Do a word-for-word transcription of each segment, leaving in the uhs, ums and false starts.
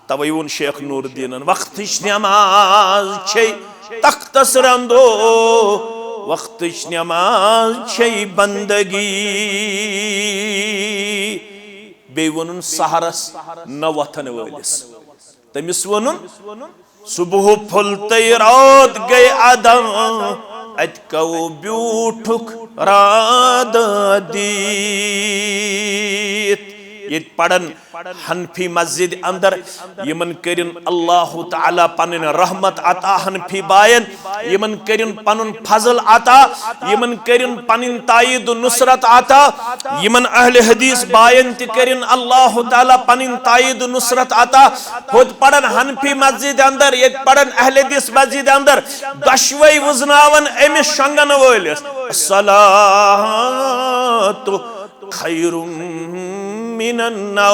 توے ووٚن شیخ نور الدینن، وقتٕچ نماز چھے تختس رندو، وقتٕچ نماز چھے بندگی۔ بیٚیہِ ووٚنُن سحرس نہ وۄتھن وٲلِس، تٔمِس ووٚنُن، صبح پھُل تہٕ رات گٔے عدم، اتہِ کَو بیوٗٹھُکھ رادہ دِتھ۔ ییٚتہِ پرن حنفی مسجد اندر، یمن کٔرِن اللہ تعالیٰ پنٕنۍ رحمت عطا، حنفی باین، یمن کٔرِن پنُن فضل عطا، یمن کٔرِن پنٕنۍ تائید و نصرت عطا، یمن اہل حدیث باین تہِ کٔرِن اللہ تعالیٰ پنٕنۍ تائید و نصرت عطا۔ ہوٚت پرن حنفی مسجد اندر، ییٚتہِ پرن اہل حدیث مسجد اندر، دۄشوے وُزناون أمِس شۄنگن وٲلِس، الصلاۃ خیر من النوم۔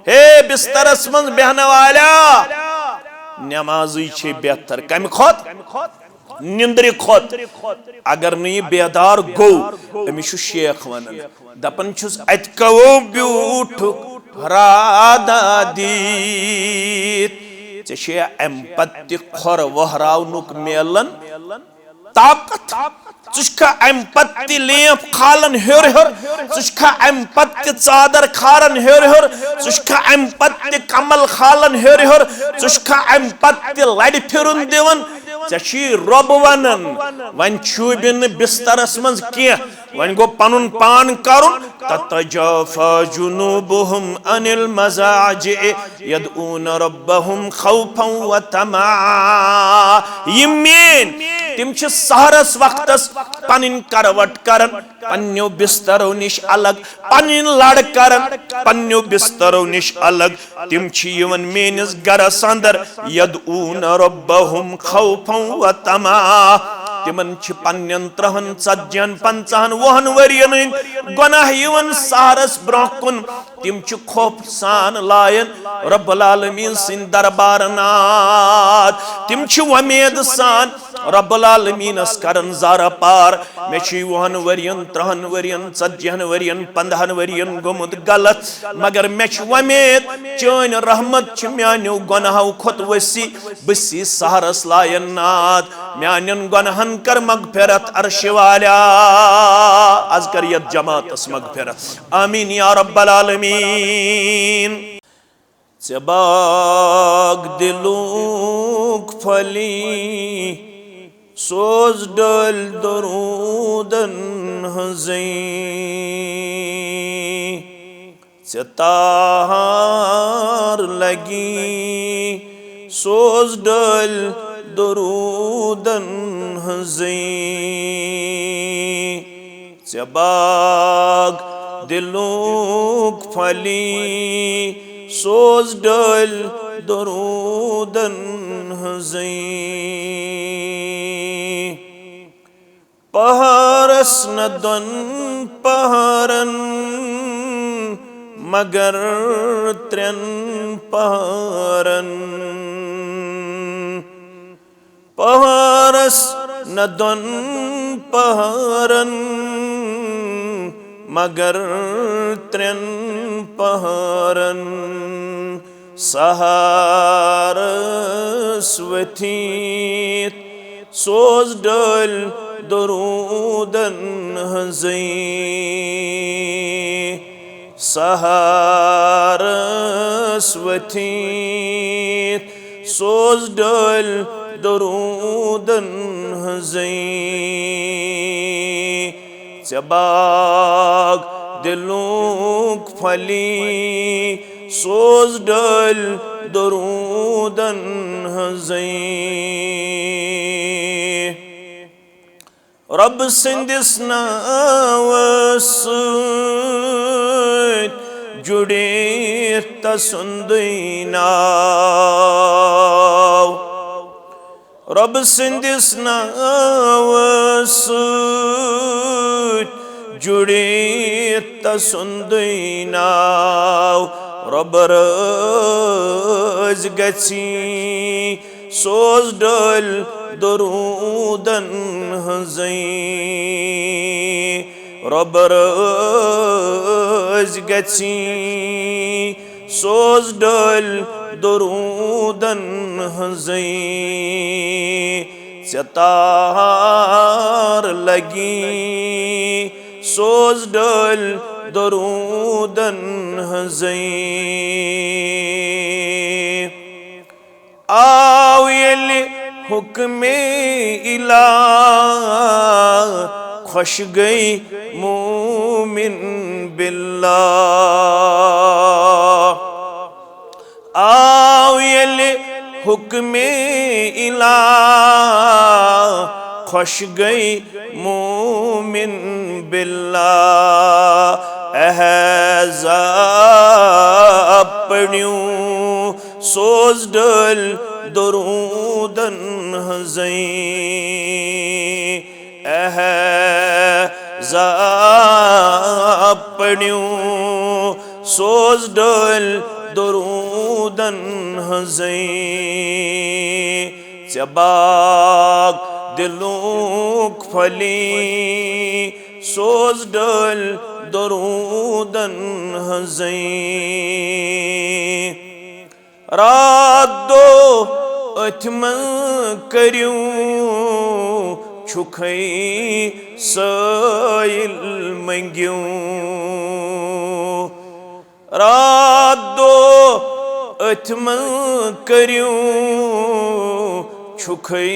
ہے بسترس منٛز بیہنہٕ والیا، نمازٕے چھے بہتر۔ کمہِ کھۄتہٕ؟ نندرِ کھۄتہٕ۔ اگر نہٕ یہِ بیدار گوٚو، أمِس چھُ شیخ ونان، دپان چھُس، اتہِ کَو بیوٗٹھُکھ رادہ دِتھ۔ ژےٚ چھے امہِ پتہٕ تہِ کھۄر وۄہراونُک میلان؟ طاقت۔ ژٕ چھُکھا امہِ پتہٕ تہِ لینف کھالان ہیوٚر ہیوٚر؟ ژٕ چھُکھا امہِ پتہٕ تہِ ژادر کھالان ہیوٚر ہیوٚر؟ ژٕ چھُکھا امہِ پتہٕ تہِ کمل کھالان ہیوٚر ہیوٚر؟ ژٕ چھُکھا امہِ پتہٕ تہِ لڑِ پھِرُن دِوان؟ ژےٚ چھُے رۄب ونان، وۄنۍ چھُے نہٕ بسترس منٛز کینٛہہ، وۄنۍ گوٚو پنُن پان کرُن۔ تتجافی جنوبہم عن المضاجع یدعون ربہم خوفا وطمعا۔ یِم میٲنۍ، تِم چھِ سحرس وقتس پنٕنۍ کروٹ کران پننیو بسترو نِش الگ، پنٕنۍ لڑ کران پننیو بسترو نِش الگ۔ تِم چھِ یِوان میٲنِس گرس اندر، یدعون ربہم خوفا وطمعا۔ تِمن چھِ پننٮ۪ن ترٕہن، ژتجی ہن، پنژاہن، وُہن ؤرین ہٕنٛدۍ گۄناہ یِوان سحرس برونٛہہ کُن۔ تِم چھِ خوف سان لایان رب العالمین سٕنٛدۍ دربار ناد۔ تِم چھِ وۄمید سان رب العالمینس کران زارٕ پار۔ مےٚ چھُ وُہن ؤرین، ترٕہن ؤرین، ژتجی ہن ؤرین، پندہن ؤرین گوٚمُت غلط، مگر مےٚ چھِ وۄمید چٲنۍ رحمت چھِ میانیو گۄناہو کھۄتہٕ وسیع۔ بہٕ چھُس سحرس لایان ناد، میانٮ۪ن گۄناہن کر مغفرت عرشہِ والیا۔ از کر یتھ جماعتس مغفرت۔ آمین یا رب العالمین۔ ژےٚ باغ دِلُک پھۄلی، سوز ڈٲلۍ دروٗدن ہٕنٛزٕے۔ ژےٚ تار لگی، سوز ڈٲلۍ دروٗدن ہٕنٛزٕے۔ ژےٚ باغ دِلُک پھۄلی، سوز ڈٲلۍ دروٗدن ہٕنٛزٕے۔ پہرس نہ دۄن پہرن، مگر ترٛٮ۪ن پہرن۔ پہرس نہ دۄن پہرن، مگر ترٛٮ۪ن پہرن۔ سحرس ؤتھِتھ سوز ڈٲلۍ دروٗدن ہٕنٛزٕے۔ سحرس ؤتھِتھ سوز ڈٲلۍ دروٗدن ہٕنٛزٕے۔ ژےٚ باغ دِلُک پھۄلی، سوز ڈٲلۍ دروٗدن ہٕنٛزٕے۔ رۄب سٕنٛدِس ناوس سۭتۍ جُڑِتھ تسُنٛدُے ناو۔ رۄب سٕنٛدِس ناوس سۭتۍ جُڑِتھ تسُنٛدُے ناو۔ رۄب رٲضۍ گژھی، سوز ڈٲلۍ دروٗدن ہٕنٛزٕے۔ رۄب رٲضۍ گژھی، سوز ڈٲلۍ درودن ہٕنٛزٕے ژےٚ تار لگی، سوز ڈٲلۍ درودن ہٕنٛزٕے۔ آو ییٚلہِ حُکمِ الٰہ، خۄش گٔے مومن باللہ۔ آو ییٚلہِ حُکمِ الٰہ، خۄش گٔے مومن باللہ۔ احزاب پٔرِو، سوز ڈٲلۍ درودن ہٕنٛزٕے۔ احزاب پٔرِو، سوز ڈٲلۍ درودن ہٕنٛزٕے۔ ژےٚ باغ دِلُک پھٔلی، سوز ڈٲلۍ درودن ہٕنٛزٕے۔ راتھ دۄہ أتھۍ منٛز کٔرِو، چھُکھٕے سٲیِل مٔنٛگِو۔ راتھ دۄہ أتھۍ منٛز کٔرِو، چھُکھٕے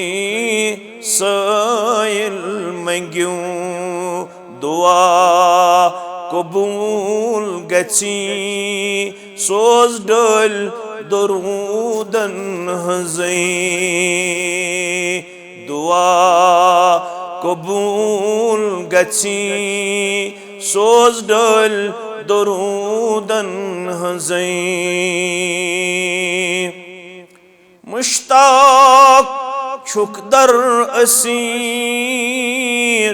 سٲیِل مٔنٛگِو۔ دُعا قبوٗل گژھی، سوز ڈٲلۍ درودن ہٕنٛزٕے۔ دُعا قبوٗل گژھی، سوز ڈٲلۍ درودن ہٕنٛزٕے۔ مشتاق چھُکھ در اسیر،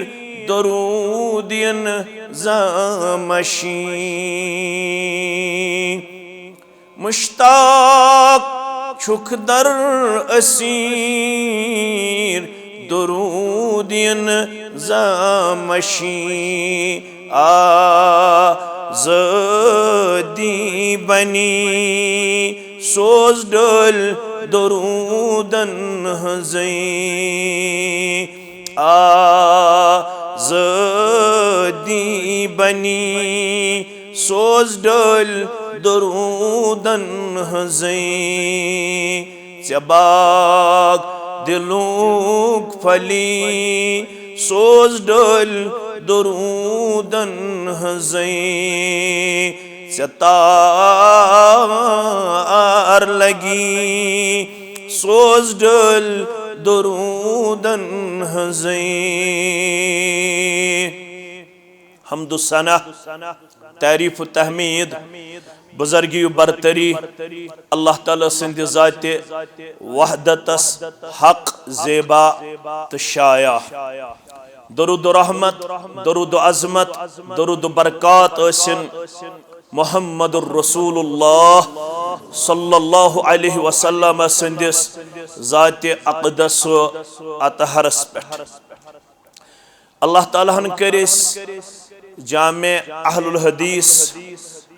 درود ین زامشی۔ مشتاق چھُکھ در اسیر، درود ین زامشی۔ آزادی بنی، سوز ڈٲلۍ درودن ہٕنٛزٕے۔ آزادی بنی، سوز ڈٲلۍ درودن ہٕنٛزٕے۔ ژےٚ باغ دِلُک پھلی، سوز ڈٲلۍ درودن ہٕنٛزٕے۔ ژےٚ تار لگی، سوز ڈٲلۍ درودن ہٕنٛزٕے۔ حمد و ثنا، تعریف و تحمید، بزرگی و برتری اللہ تعالیٰ سٕنٛدِ ذاتِ وحدتس حق، زیبا تہٕ شایع۔ درود و رحمت، درود و عظمت، درود و برکات ٲسِن محمد الرسول اللہ صلی اللہ علیہ وسلم سٕنٛدِس ذاتِ اقدس و اطہرس پٮ۪ٹھ۔ اللہ تعالیٰ ہن کٔرۍ أسۍ جامع اہل الحدیث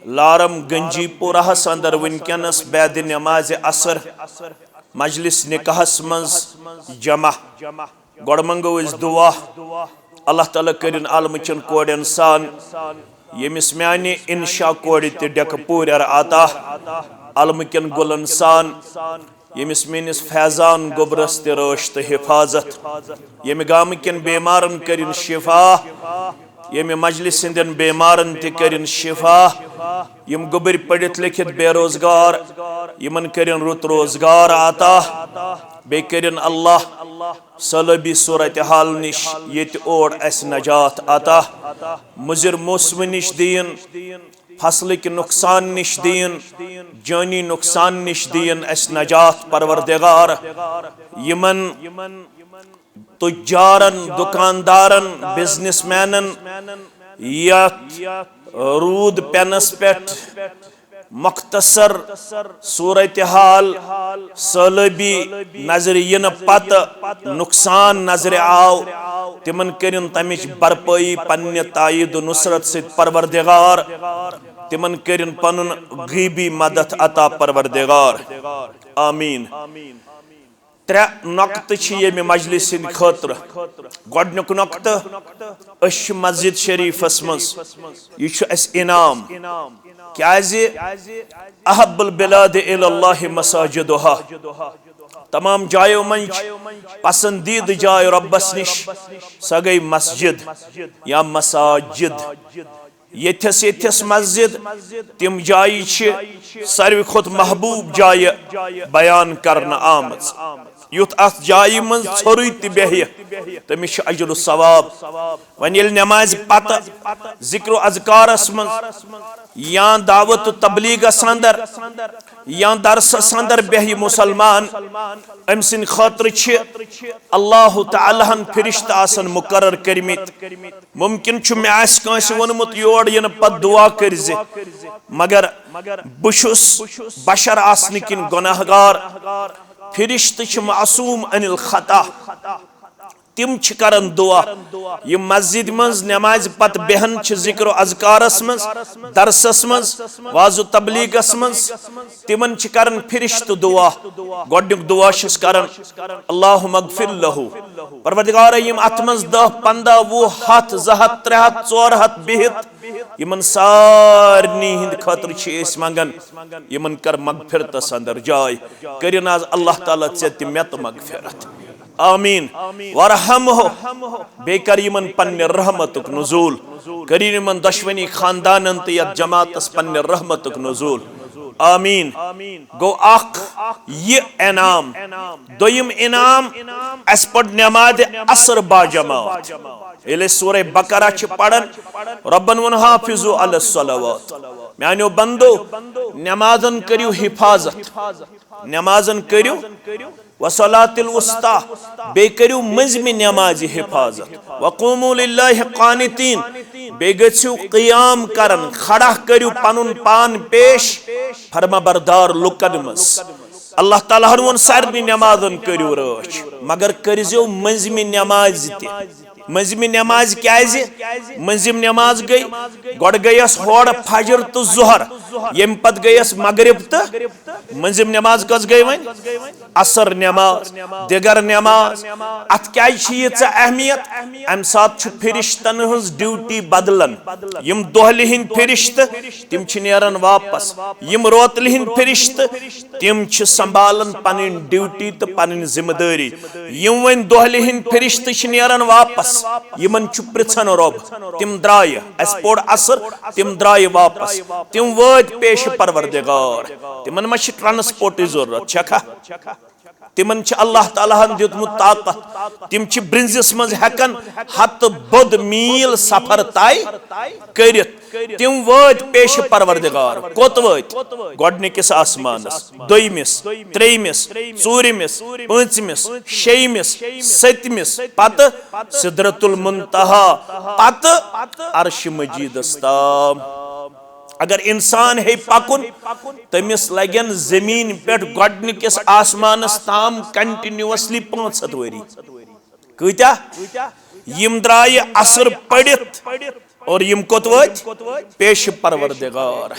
لارم گنجی پورہس اندر وٕنکیٚنس بعد نماز عصر مجلس نکاحس منٛز جمع۔ گۄڈٕ منٛگو أسۍ دُعا، اللہ تعالیٰ کٔرِن عالمہٕ چٮ۪ن کورٮ۪ن سان، ییٚمِس میانہِ انشا کورِ تہِ ڈٮ۪کہٕ پوٗرٮ۪ر عطا، عالمہٕ کٮ۪ن گُلن سان، ییٚمِس میٲنِس فیضان گوٚبرس تہِ رٲچھ تہٕ حفاظت، ییٚمہِ گامہٕ کٮ۪ن بیمارن کٔرِن شفا، ییٚمہِ مجلس ہٕنٛدٮ۪ن بیمارن تہِ کٔرِن شفا، یِم گوٚبٕرۍ پٔرِتھ لیکھِتھ بے روزگار، یِمن کٔرِن رُت روزگار عطا، بیٚیہِ کٔرِن اللہ سٲلٲبی صورتحال نِش ییٚتہِ اور اَسہِ نجات عطا، مُضِر موسمہٕ نِش دِیِن، فصلٕکۍ نۄقصان نِش دِیِن، جٲنی نۄقصان نِش دِیِن اَسہِ نجات پروردگار۔ یِمن تُجارن، دُکاندارن، بزنس مینن یتھ روٗد پینس پٮ۪ٹھ مختصر صورتحال سٲلٲبی نظرِ یِنہٕ پتہٕ نۄقصان نظرِ آو، تِمن کٔرِن تمِچ بھرپٲیی پننہِ تایید و نصرت سۭتۍ پروردگار۔ تِمن کٔرِن پنُن غیبی مدد عطا پروردگار۔ آمین۔ ترٛےٚ نۄقطہٕ چھِ ییٚمہِ مجلس ہٕنٛدِ خٲطرٕ۔ گۄڈٕنیُک نۄقطہٕ، أسۍ چھِ مسجد شریفس منٛز، یہِ چھُ اَسہِ انعام، کیازِ احب البلاد الی اللہ مساجدہا، تمام جایو منٛز چھِ پسندیدٕ جاے رۄبس نِش، سۄ گٔے مسجد یا مساجد۔ ییٚتھس ییٚتھس مسجد، تِم جایہِ چھِ ساروی کھۄتہٕ محبوب جایہِ بیان کرنہٕ آمٕژ۔ یُتھ اتھ جایہِ منٛز ژھوٚرُے تہِ بیہہِ، تٔمِس چھُ اجر و ثواب۔ وۄنۍ ییٚلہِ نمازِ پتہٕ ذکر و اذکارس منٛز یا دعوت و تبلیغس اندر یا درسس اندر بیہہِ مسلمان، أمۍ سٕنٛدِ خٲطرٕ چھِ اللہ تعالیٰ ہن فرشتہٕ آسان مقرر کٔرمٕتۍ۔ ممکن چھُ مےٚ آسہِ کٲنٛسہِ ووٚنمُت یور یِنہٕ پتہٕ دعا کٔرزِ، مگر بہٕ چھُس بشر آسنہٕ کِنۍ گۄناہ گار۔ فرشتہٕ چھِ معصوم عن الخطا، تِم چھِ کران دعا۔ یِم مسجد منٛز نمازِ پتہٕ بیہن چھِ ذکر و اذکارس منٛز، درسس منٛز، وعظ و تبلیغس منٛز، تِمن چھِ کران فرشتہٕ دعا۔ گۄڈٕنیُک دعا چھِس کران، اللہم اغفر لہ۔ پروردگارا، یِم اتھ منٛز دہ، پنٛداہ، وُہ، ہتھ، زٕ ہتھ، ترٛےٚ ہتھ، ژور ہتھ بِہِتھ، یِمن سارنٕے ہٕنٛدِ خٲطرٕ چھِ أسۍ منٛگان، یِمن کر مغفرتس اندر جاے۔ کٔرِن آز اللہ تعالیٰ ژےٚ تہِ مےٚ تہٕ مغفرت۔ آمین۔ ورحمہ، بیٚیہِ کر یِمن پننہِ رحمتُک نزول۔ کٔرِن یِمن دۄشوٕنی خاندانن تہٕ یتھ جماعتس پننہِ رحمتُک نزول۔ آمین۔ گوٚو اکھ یہِ انعام۔ دوٚیِم انعام، اسہِ پٔر نمازِ عصر با جماعت۔ ییٚلہِ أسۍ سورہ بقرہ چھِ پران، رۄبن ووٚن، حافظوا علی الصلوات، میانیو بندو، نمازن کٔرِو حفاظت، نمازن کٔرِو وصلاۃ الوسطی، بیٚیہِ کٔرِو مٔنٛزمہِ نمازِ حفاظت۔ وقوموا للہ قانتین، بیٚیہِ گٔژھِو قیام کرن، کھڑا کٔرِو پنُن پان پیش فرمابردار لُکن منٛز۔ اللہ تعالیٰ ہن ووٚن سارنٕے نمازن کٔرِو رٲچھ، مگر کٔرزیو مٔنٛزمہِ نمازِ تہِ۔ مٔنٛزمہِ نماز کیازِ؟ مٔنٛزِم نماز گٔے، گۄڈٕ گٔیس ہورٕ فجر تہٕ ظہر، ییٚمہِ پتہٕ گٔیس مغرب تہٕ مٔنٛزِم نماز کۄس گٔے وۄنۍ؟ عصر نماز، دِگر نماز۔ اتھ کیازِ چھِ ییٖژاہ اہمیت؟ امہِ ساتہٕ چھُ فرشتن ہٕنٛز ڈیوٹی بدلان۔ یِم دۄہلہِ ہٕنٛدۍ فرشتہٕ، تِم چھِ نیران واپس۔ یِم روتلہِ ہٕنٛدۍ فرشتہٕ، تِم چھِ سنبھالان پنٕنۍ ڈیوٹی تہٕ پنٕنۍ ذمہٕ دٲری۔ یِم وۄنۍ دۄہلہِ ہٕنٛدۍ فرشتہٕ چھِ نیران واپس، یِمن چھُ پرژھان رۄب، تِم درایہِ، اسہِ پوٚر عصر، تِم درایہِ واپس، تِم وٲتۍ پیش پروردگار۔ تِمن ما چھِ ٹرانسپورٹٕچ ضروٗرت، چھکھا؟ تِمن چھِ اللہ تعالیٰ ہن دیُتمُت طاقت، تِم چھِ برنزِس منٛز ہٮ۪کان ہتہٕ بوٚد میٖل سفر طے کٔرِتھ۔ تِم وٲتۍ پیش پروردگار۔ کوٚت وٲتۍ؟ گۄڈٕنِکِس آسمانس، دوٚیمِس، ترٛیٚیمِس، ژوٗرِمِس، پٲنٛژمِس، شیٚیمِس، سٔتمِس، پتہٕ سدرۃ المنتہا، پتہٕ عرش مجیدس تام۔ اگر انسان ہے پکُن، تٔمِس لگن زمین پٮ۪ٹھ گۄڈٕنِکِس آسمانس تام کنٹینیوسلی پانٛژھ ہتھ ؤری۔ کۭتیاہ؟ یِم درایہِ عصر پٔرِتھ اور یِم کوٚت وٲتۍ؟ پیش پروردگار۔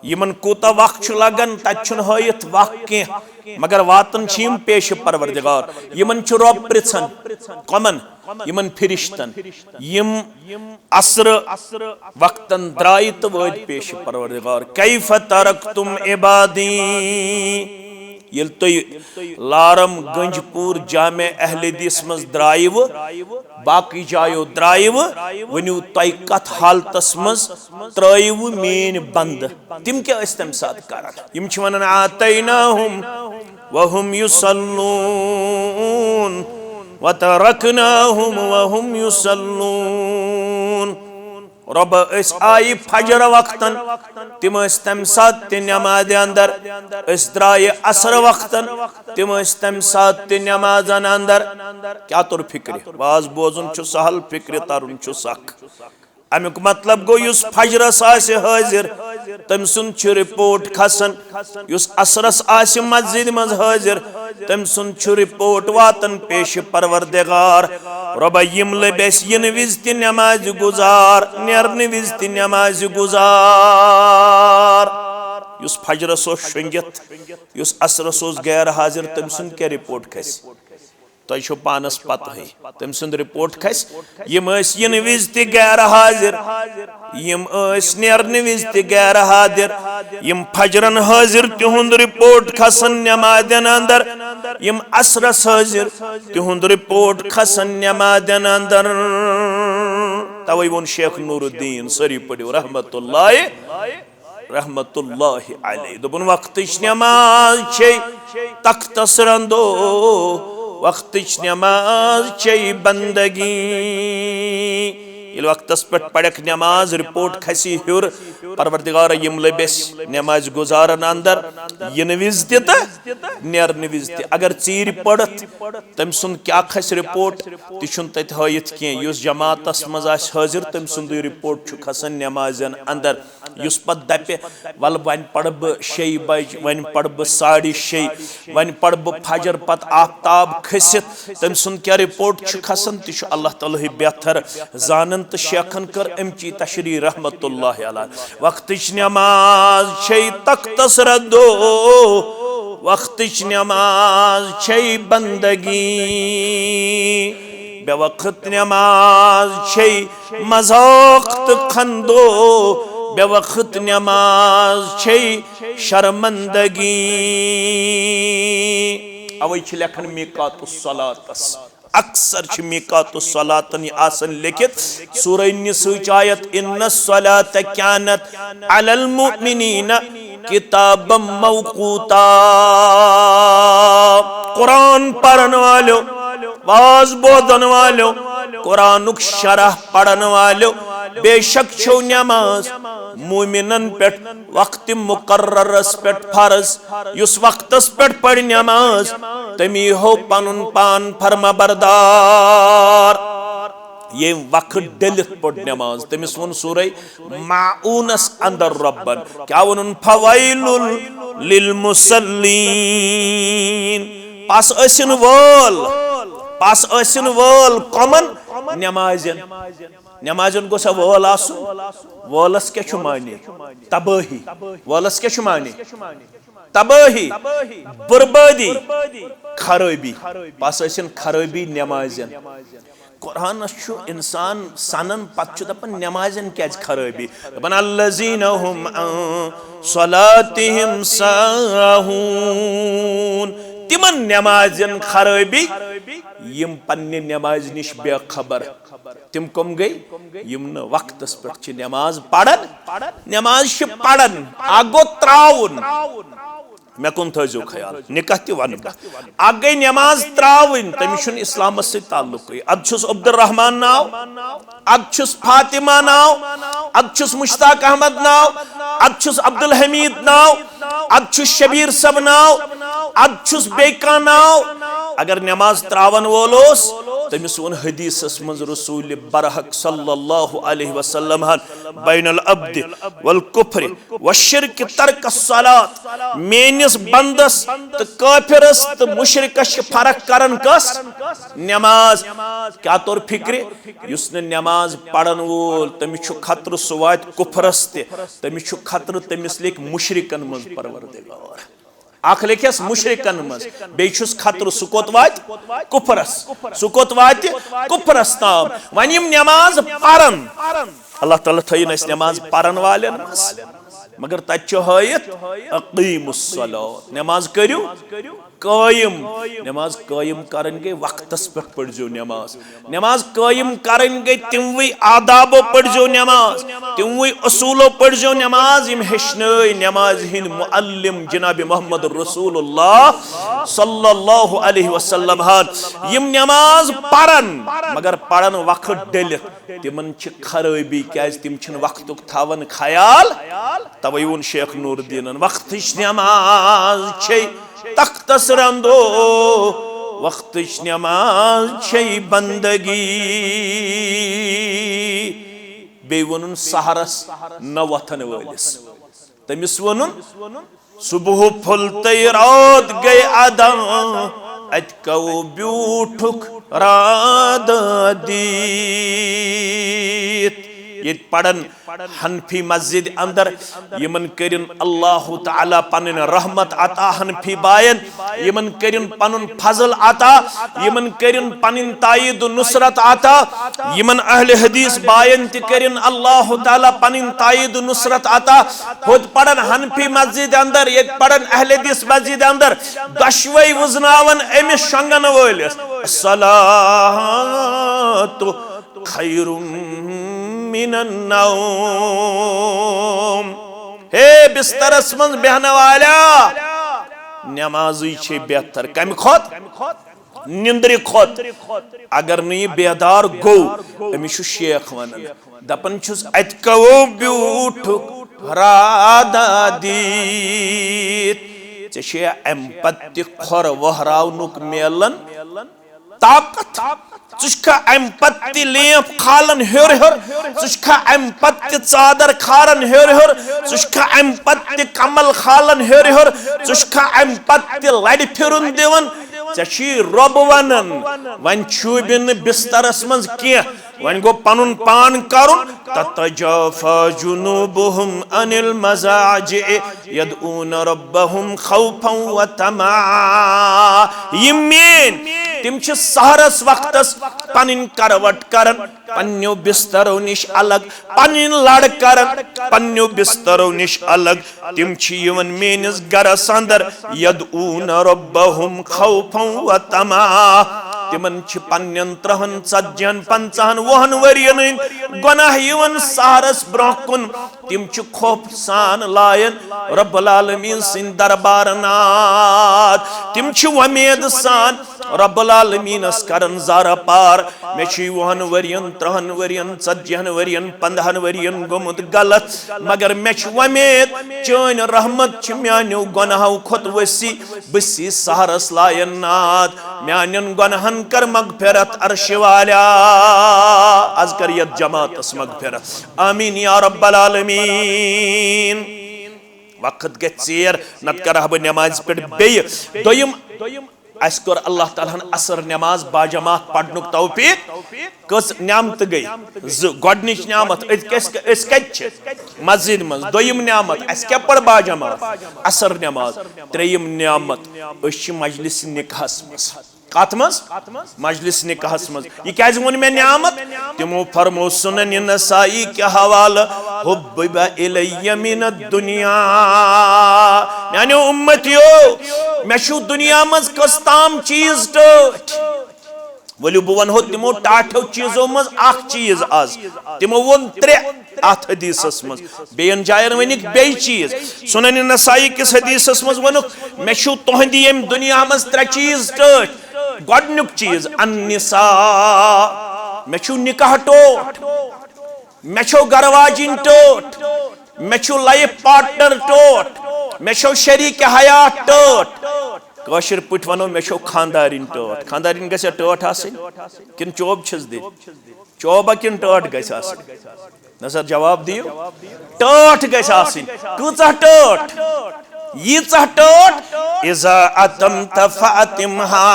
یِمن کوٗتاہ وق چھُ لگان، تتہِ چھُنہٕ ہٲیِتھ وق کینٛہہ، مگر واتان چھِ یِم پیش پروردگار۔ یِمن چھُ رۄب پرژھان۔ کمن؟ یِمن فرشتن۔ یِم عصر وقتن درایہِ تہٕ وٲتۍ پیش پروردگار۔ کیف ترکتم عبادی؟ ییٚلہِ تُہۍ لارم گنج پور جامع اہل حدیث منٛز درایوٕ، باقٕے جایو درایوٕ، ؤنِو تۄہہِ کتھ حالتس منٛز ترٲیوٕ میٲنۍ بندٕ؟ تِم کیٛاہ ٲسۍ تمہِ ساتہٕ کران؟ یِم چھِ ونان، آتیناہم وہم یصلون وترکناہم وہم یصلون۔ رۄبہ، أسۍ آیہِ فجر وقتن، تِم ٲسۍ تمہِ ساتہٕ تہِ نمازِ اندر۔ أسۍ درٛایہِ عصر وقتن، تِم ٲسۍ تمہِ ساتہٕ تہِ نمازن اندر۔ کیٛاہ توٚر فکرِ؟ واز بوزُن چھُ سہل، فکرِ ترُن چھُ سخ۔ امیُک مطلب گوٚو، یُس فجرس آسہِ حٲضِر، تٔمۍ سُنٛد چھُ رپورٹ کھسان۔ یُس عصرس آسہِ مسجدِ منٛز حٲضِر، تٔمۍ سُنٛد چھُ رپورٹ واتان پیش پروردگار۔ رۄبا، یِم لٔبۍ اَسہِ یِنہٕ وِزِ تہِ نٮ۪مازِ گُزار، نیرنہٕ وِزِ تہِ نٮ۪مازِ گُزار۔ یُس فجرس اوس شۄنٛگِتھ، یُس عصرس اوس غیر حٲضِر، تٔمۍ سُنٛد کیٛاہ رپورٹ کھسہِ؟ تۄہہِ چھو پانس پتہٕے، تٔمۍ سُنٛد رپورٹ کھسہِ۔ یِم ٲسۍ یِنہٕ وِزِ تہِ غیر حٲضِر، یِم ٲسۍ نیرنہٕ وِزِ تہِ غیر حٲضِر۔ یِم فجرن حٲضِر، تِہُنٛد رپورٹ کھسن نٮ۪مازٮ۪ن اندر۔ یِم عصرس حٲضِر، تِہُنٛد رپورٹ کھسن نٮ۪مازٮ۪ن اندر۔ توے ووٚن شیخ نور الدین، سٲری پٔرِو رحمت اللہ رحمت اللہ علیہ۔ دوٚپُن، وقتٕچ نٮ۪ماز چھے تختس رندو، وقتٕچ نٮ۪ماز چھے بندگی۔ ییٚلہِ وقتس پٮ۪ٹھ پرکھ نٮ۪ماز، رپورٹ کھسی ہیوٚر، پروردگارا، یِم لٔبۍ اَسہِ نٮ۪مازِ گُزارن اندر، یِنہٕ وِزِ تہِ تہٕ نیرنہٕ وِزِ تہِ۔ اگر ژیٖرۍ پٔرِتھ، تٔمۍ سُنٛد کیٛاہ کھسہِ رپورٹ، تہِ چھُنہٕ تتہِ ہٲیِتھ کینٛہہ۔ یُس جماعتس منٛز آسہِ حٲضِر، تٔمۍ سُنٛدُے رپورٹ چھُ کھسان نٮ۪مازٮ۪ن اندر۔ یُس پتہٕ دپہِ، "ولہٕ وۄنۍ پرٕ بہٕ شیٚیہِ بجہِ، وۄنۍ پرٕ بہٕ ساڑِ شیٚیہِ، وۄنۍ پرٕ بہٕ فجر پتہٕ آفتاب کھٔسِتھ"، تٔمۍ سُنٛد کیٛاہ رپورٹ چھُ کھسان، تہِ چھُ اللہ تعالیٰ ہٕے بہتر زانان۔ تہٕ شیخن کٔر امچی تشریح رحمت اللہ علیہ۔ وقتٕچ نٮ۪ماز چھے تختس ردو، وقتٕچ نٮ۪ماز چھے بندگی۔ بے وقت نٮ۪ماز چھے مذاق تہٕ خندو، بے وقت نٮ۪ماز چھے شرمندگی۔ اوے چھِ لیکھان میقات الصلاتس، اکثر چھِ میقات الصلاتن یہِ آسان لیکھِتھ، سورہ نساء چہِ آیت، "ان الصلاة کانت علی المؤمنین کتابا موقوتا"۔ قرآن پرن والو، واز بوزن والو، قرآنُک شرح پرن والو، بے شک چھو نماز مومنن پٮ۪ٹھ وقت مقررس پٮ۪ٹھ فرض۔ یُس وقتس پٮ۪ٹھ پرِ نماز، تٔمی ہو پنُن پان فرما بردار۔ ییٚمۍ وقت ڈٔلِتھ پٔر نماز، تٔمِس ووٚن سورہ ماعونس اندر رۄبن، کیٛاہ ووٚنُن؟ "فویل للمصلین"۔ پس ٲسِن وٲل، پس ٲسِن وٲل کۄمن؟ نمازٮ۪ن۔ نمازٮ۪ن گوٚژھ سا وٲل آسُن؟ وٲلس کیٛاہ چھُ معنی؟ تبٲہی۔ وٲلس کیٛاہ چھُ معنی؟ تبٲہی، بربٲدی، خرٲبی۔ پس ٲسِن خرٲبی نمازٮ۪ن۔ قرآنس چھُ انسان سنان، پتہٕ چھُ دپان، نمازٮ۪ن کیٛازِ خرٲبی؟ دپان، "الذین هم عن صلاتهم ساہون"۔ تِمن نمازٮ۪ن خرٲبی، یِم پننہِ نمازِ نِش بے خبر۔ تِم کم گٔے؟ یِم نہٕ وقتس پٮ۪ٹھ چھِ نماز پران۔ نماز چھِ پران، اکھ گوٚو تراوُن۔ مےٚ کُن تھٲیزیو خیال، نکاح تہِ ونہٕ بہٕ۔ اکھ گٔے نماز تراوٕنۍ، تٔمِس چھُنہٕ اسلامس سۭتۍ تعلقٕے۔ ادٕ چھُس عبدالرحمان ناو، ادٕ چھُس فاطمہ ناو، ادٕ چھُس مشتاق احمد ناو، ادٕ چھُس عبدالحمید ناو، ادٕ چھُس شبیر صٲب ناو، ادٕ چھُس بیٚیہِ کانٛہہ ناو۔ اگر نماز تراون وول اوس، تٔمِس ووٚن حدیثس منٛز رسول برحق صلی اللہ علیہ وسلم ہن، "بین العبد والکفر والشرک ترک الصلاۃ"۔ میٲنِس بندس تہٕ کٲفرس تہٕ مشرکس چھِ فرق کران کس؟ نماز۔ کیٛاہ توٚر فکرِ؟ یُس نہٕ نماز پرن وول، تٔمِس چھُ خطرٕ سُہ واتہِ کفرس تہِ، تٔمِس چھُ خطرٕ تٔمِس لیکھِ مشرکن منٛز پروردگار۔ اکھ لیکھٮ۪س مشرکن منٛز، بیٚیہِ چھُس خطرٕ سُہ کوٚت واتہِ؟ کفرس۔ سُہ کوٚت واتہِ؟ کفرس تام۔ وۄنۍ یِم نماز پرن، اللہ تعالیٰ تھٲیِن اَسہِ نماز پرن والٮ۪ن منٛز۔ مگر تتہِ چھُ ہٲیِتھ، "اقیموا الصلاۃ"، نماز کٔرِو قٲیِم۔ نماز قٲیِم کرٕنۍ گٔے وقتس پٮ۪ٹھ پٔرزیو نماز۔ نماز قٲیِم کرٕنۍ گٔے تِموٕے آدابو پٔرزیو نماز، تِموٕے اصوٗلو پٔرزیو نماز، یِم ہیٚچھنٲے نمازِ ہٕنٛدۍ معلم جناب محمد رسول اللہ صلی اللہ علیہ وسلم ہن۔ یِم نماز پرن، مگر پرن وقت ڈٔلِتھ، تِمن چھِ خرٲبی، کیازِ تِم چھِنہٕ وقتُک تھاوان خیال۔ توے ووٚن شیخ نور الدینن، "وقتٕچ نماز چھے تختس رندو، وقتٕچ نماز چھے بندگی"۔ بیٚیہِ ووٚنُن سحرس نہ وۄتھن وٲلِس۔ تٔمِس ووٚنُن، صبح پھُل تہٕ رات گٔے ادا، اتہِ کَو بیوٗٹھُکھ رادہ دِتھ۔ ییٚتہِ پرن حنفی مسجد اندر، یِمن کٔرِن اللہ تعالیٰ پنٕنۍ رحمت عطا حنفی باین، یِمن کٔرِن پنُن فضل عطا، یِمن کٔرِن پنٕنۍ تائید و نصرت عطا، یِمن اہل حدیث باین تہِ کٔرِن اللہ تعالیٰ پنٕنۍ تائید و نصرت عطا۔ ہوٚت پرن حنفی مسجد اندر، ییٚتہِ پرن اہل حدیث مسجد اندر، دۄشوے وُزناون أمِس شۄنگن وٲلِس، الصلاۃ خیر من النوم۔ ہے بسترس منٛز بیہنہٕ والیا، نمازٕے چھے بہتر۔ کمہِ کھۄتہٕ؟ نندرِ کھۄتہٕ۔ اگر نہٕ یہِ بیدار گوٚو، أمِس چھُ شیخ ونان، دپان چھُس، اتہِ کَو بیوٗٹھُکھ رادہ دِتھ۔ ژےٚ چھے امہِ پتہٕ تہِ کھۄر وہراونُک میلان طاقت؟ ژٕ چھُکھا امہِ پتہٕ تہِ لینف کھالان ہیوٚر ہیوٚر؟ ژٕ چھُکھا امہِ پتہٕ تہِ ژادر کھالان ہیوٚر ہیوٚر؟ ژٕ چھُکھا امہِ پتہٕ تہِ کمل کھالان ہیوٚر ہیوٚر؟ ژٕ چھُکھا امہِ پتہٕ تہِ لرِ پھِرُن دِوان؟ ژےٚ چھُے رۄب ونان، وۄنۍ چھُے بہٕ نہٕ بسترس منٛز کینٛہہ، وۄنۍ گوٚو پنُن پان کرُن۔ تتجافی جنوبہم عن المضاجع یدعون ربہم خوفا وطمعا۔ یِم میٲنۍ، تِم چھِ سحرس وقتس پنٕنۍ کروٹ کران پننیو بسترو نِش الگ، پنٕنۍ لڑ کران پننیو بسترو نِش الگ۔ تِم چھِ یِوان میٲنِس گرس اندر، یدعون ربہم خوفا وطمعا۔ تِمن چھِ پننٮ۪ن ترٕہن، ژتجی ہن، پنژاہن، وُہن ؤرین ہٕنٛدۍ گۄناہ یِوان سحرس برونٛہہ کُن۔ تِم چھِ خوف سان لاین رب العالمین سٕنٛدۍ دربار ناد۔ تِم چھِ وۄمید سان رب العالمینس کران زارٕ پار۔ مےٚ چھُے وُہن ؤرین، ترٕہن ؤرین، ژتجی ہن ؤرین، پندہن ؤرین گوٚمُت غلط، مگر مےٚ چھِ وۄمید چٲنۍ رحمت چھِ میانیو گۄناہو کھۄتہٕ ؤسیع۔ بہٕ سی سحرس لاین ناد، میانٮ۪ن گۄناہن کر مغفرت عرشہِ والیا۔ از کر یتھ جماعتس مغفرت، آمین یا رب العالمین۔ وقت گژھِ ژیر، نتہٕ کرٕ ہا بہٕ نمازِ پٮ۪ٹھ بیٚیہِ۔ دوٚیِم، اسہِ کوٚر اللہ تعالیٰ ہن عصر نماز باجماعت پرنُک توفیق۔ کٔژ نعمتہٕ گٔے؟ زٕ۔ گۄڈٕنِچ نعمت، أسۍ کس-، أسۍ کتہِ چھِ؟ مسجد منٛز۔ دوٚیِم نعمت، اسہِ کیٛاہ پٔر باجماعت؟ عصر نماز۔ ترٛیٚیِم نعمت، أسۍ چھِ مجلس نکاحس منٛز۔ کتھ منٛز؟ مجلس نکاحس منٛز۔ یہِ کیٛازِ ووٚن مےٚ نعمت؟ تِمو فرموو سنن نسائی کہِ حوالہٕ، حبب الی من الدنیا، میانیو امتیو، مےٚ چھُو دُنیا منٛز کٔژ تام چیٖز ٹٲٹھۍ۔ ؤلِو بہٕ ونہو تِمو ٹاٹھیو چیٖزو منٛز اکھ چیٖز از۔ تِمو ووٚن ترٛےٚ اتھ حدیثس منٛز، بیٚین جاین ؤنِکھ بیٚیہِ چیٖز۔ سنن نسائی کِس حدیثس منٛز ووٚنُکھ، مےٚ چھُو تُہنٛدِ ییٚمہِ دُنیا منٛز ترٛےٚ چیٖز ٹٲٹھۍ۔ گۄڈٕنیُک چیٖز، النساء، مےٚ چھُو نکاح ٹوٹھ، مےٚ چھو گرٕ واجِنۍ ٹٲٹھ، مےٚ چھُو لایف پارٹنر ٹوٹھ، مےٚ چھو شریٖک حیات ٹٲٹھ۔ کٲشِر پٲٹھۍ ونو، مےٚ چھو خاندارِنۍ ٹٲٹھ۔ خاندارِنۍ گژھِ ٹٲٹھ آسٕنۍ کِنہٕ چوب چھِس دِنۍ؟ چوبہ کِنہٕ ٹٲٹھ گژھِ آسٕنۍ؟ نہ سا، جواب دِیِو۔ ٹٲٹھ گژھِ آسٕنۍ۔ کۭژاہ ٹٲٹھ؟ ییٖژاہ ٹٲٹھ، اذا اتمت فاطمها۔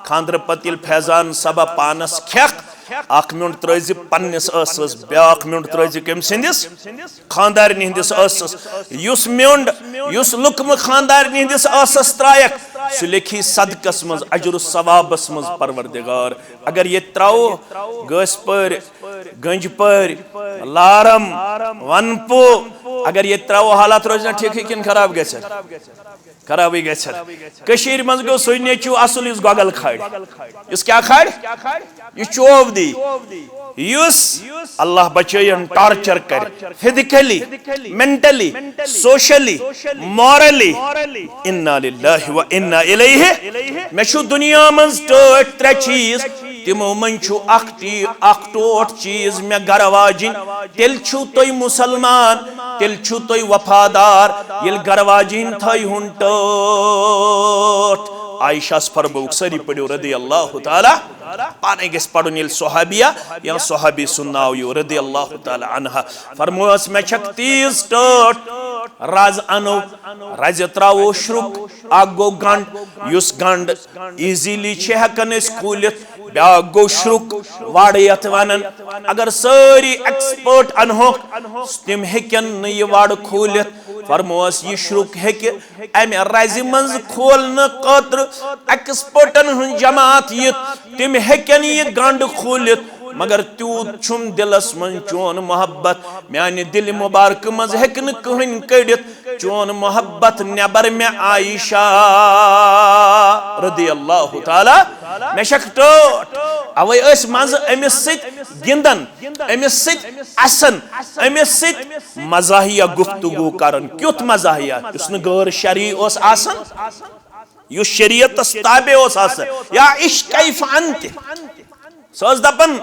خاندرٕ پتہٕ ییٚلہِ فیضان صبا پانس کھٮ۪کھ، اکھ میونڈ ترٲوزِ پننِس ٲسس، بیاکھ میونڈ ترٲوزِ کٔمۍ سٕنٛدِس؟ خاندارنہِ ہٕنٛدِس ٲسس۔ یُس میونڈ، یُس لُقمہٕ خاندارنہِ ہٕنٛدِس ٲسس ترایکھ، سُہ لیکھی صدقس منٛز، اجر و ثوابس منٛز پروردگار۔ اگر ییٚتہِ ترٛاوو گٲسۍ پٲرۍ، گٔنجۍ پٲرۍ، لارم، ونپو، اگر ییٚتہِ ترٛاوو، حالات روزِ نہ ٹھیٖکھٕے کِنہٕ خراب گژھِ؟ خرابٕے گژھِ۔ کٔشیٖرِ منٛز گوٚو سُے نیٚچوٗ اصل یُس گۄگل کھارِ۔ یُس کیٛاہ کھارِ؟ یہِ چوب دی۔ یُس اللہ بچٲیِن ٹارچر کرِ، فزیکلی، مینٹلی، سوشلی، مورلی۔ انا للہ و انا الیہ۔ مےٚ چھُ دُنیا منٛز ٹٲٹھۍ ترٛےٚ چیٖز، تِمو منٛز چھُ اکھ ٹی-، اکھ ٹوٹھ چیٖز مےٚ گرٕ واجِنۍ، تیٚلہِ چھِو تُہۍ مُسلمان، تیٚلہِ چھِو تُہۍ وفادار، ییٚلہِ گرٕ واجِنۍ تھٲیہُن ٹٲٹھ۔ عائشہ ہس فرمووُکھ، سٲری پٔرِو رضی اللہ تعالیٰ، پانے گژھِ پرُن ییٚلہِ صحابیہ یا صحابی سُنٛد ناو یِیہِ رضی اللہ تعالیٰ عنہا۔ فرمووس، مےٚ چھکھ تیٖژ ٹٲٹھ، رز انو، رزِ تراوو شرُک، اکھ گوٚو گنڈ، یُس گنڈ ایزیلی چھِ ہٮ۪کان أسۍ کھوٗلِتھ، بیٛاکھ گوٚو شرُک، وڑ یتھ ونان۔ اگر سٲری ایکسپرٹ انہوکھ، تِم ہیٚکن نہٕ یہِ وڑ کھوٗلِتھ۔ فرمووس، یہِ شرُک ہیٚکہِ امہِ رزِ منٛز کھولنہٕ خٲطرٕ ایکسپرٹن ہٕنٛز جماعت یِتھ، تِم ہیٚکن یہِ گنڈ کھوٗلِتھ، مگر تیوٗت چھُم دِلس منٛز چون محبت، میانہِ دِلہِ مُبارکہٕ منٛز ہیٚکہِ نہٕ کٕہٕنۍ کٔڑِتھ چون محبت نٮ۪بر مےٚ عائشہ رضی اللہ تعالیٰ۔ مےٚ چھکھ ٹٲٹھ، اوے ٲسۍ منٛزٕ أمِس سۭتۍ گِنٛدان، أمِس سۭتۍ اسان، أمِس سۭتۍ مزاحیہ گفتگو کران۔ کیُتھ مزاحیہ؟ یُس نہٕ غٲر شرعی اوس آسان، یُس شریعتس تابع اوس آسان۔ یا عش کیف انت؟ سۄ ٲس دپان،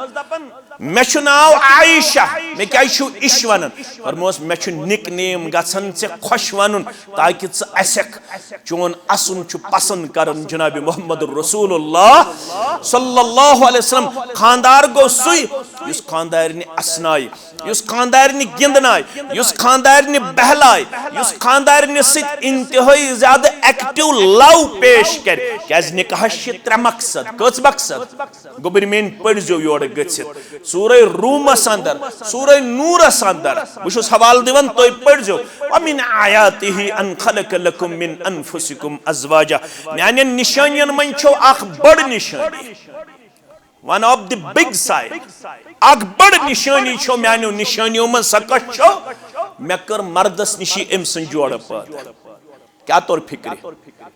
مےٚ چھُ ناو عائشہ، مےٚ کیازِ چھُو عش ونان؟ فرموس، مےٚ چھُ نِک نیم گژھان ژےٚ خۄش ونُن، تاکہِ ژٕ اسکھ۔ چون اسُن چھُ پسند کران جناب محمد رسول اللہ صلی اللہ علیہ وسلم۔ خاندار گوٚو سُے، یُس خاندارنہِ اسنایہِ، یُس خاندارنہِ گِنٛدنایہِ، یُس خاندارنہِ بہلایہِ، یُس خاندارنہِ سۭتۍ انتہٲئی زیادٕ ایکٹیو لو پیش کرِ۔ کیازِ نکاحس چھِ ترٛےٚ مقصد۔ کٔژ مقصد؟ گوٚبرۍ میٲنۍ، پٔرزیو یورٕ گٔژھِتھ سورہ رومس اندر، سورہ نورس اندر۔ بہٕ چھُس حوالہٕ دِوان، تُہۍ پٔرزیو۔ ومن آیاتہ ان خلق لکم من انفسکم ازواجا۔ میانٮ۪ن نشٲنین منٛز چھو اکھ بٔڑ نشٲنی۔ One of the big sign، اکھ بٔڑ نشٲنی چھو میانیو نشٲنیو منٛز۔ سۄ کۄس چھو؟ مےٚ کٔر مردس نِشی أمۍ سٕنٛز جوڑٕ پٲدٕ۔ کیٛاہ توٚر فکرِ؟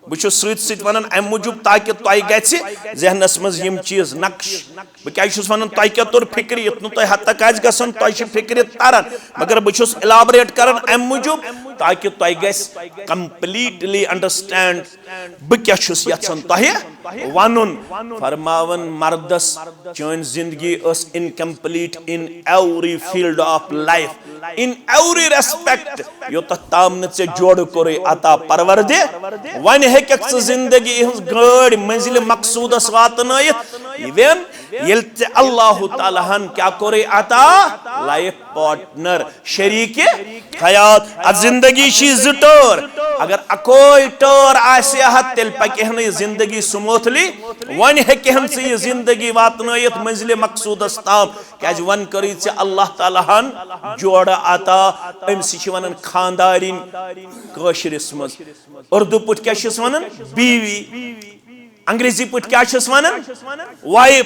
بہٕ چھُس سۭتۍ سۭتۍ ونان امہِ موٗجوٗب تاکہِ تۄہہِ گژھِ ذہنس منٛز یِم چیٖز نقش۔ بہٕ کیٛازِ چھُس ونان تۄہہِ کیٛاہ توٚر فکرِ؟ یُتھ نہٕ تۄہہِ ہتک آسہِ گژھان، تۄہہِ چھِ فکرِ تران، مگر بہٕ چھُس elaborate کران امہِ موٗجوٗب تاکہِ تۄہہِ گژھِ completely understand بہٕ کیٛاہ چھُس یژھان تۄہہِ ونُن۔ فرماوان مردس، چٲنۍ زندگی ٲس incomplete in every field of life، in every respect، یوٚتتھ تام نہٕ ژےٚ جوڑٕ کوٚرُے عطا پروردِ۔ وۄنۍ ہیٚککھ ژٕ زندگی ہٕنٛز گٲڑۍ منزلِ مقصودس واتنٲیِتھ، even ییٚلہِ ژےٚ اللہ تعالیٰ ہن کیٛاہ کوٚرُے عطا؟ لایف پارٹنر، شریک حیات۔ اتھ زندگی چھی زٕ ٹٲر، اگر اکوے ٹٲر آسہِ ہا، تیٚلہِ پکہِ ہا نہٕ یہِ زندگی smoothly۔ وۄنۍ ہیٚکہِ ہن ژٕ یہِ زندگی واتنٲیِتھ منزلِ مقصودس تام، کیازِ وۄنۍ کٔرٕے ژےٚ اللہ تعالیٰ ہن جوڑٕ عطا۔ أمۍ سٕے چھِ ونان خاندارِنۍ کٲشرِس منٛز۔ اردو پٲٹھۍ کیٛاہ چھِس ونان؟ بیوی۔ انگریزی پٲٹھۍ کیٛاہ چھِس ونان؟ وایف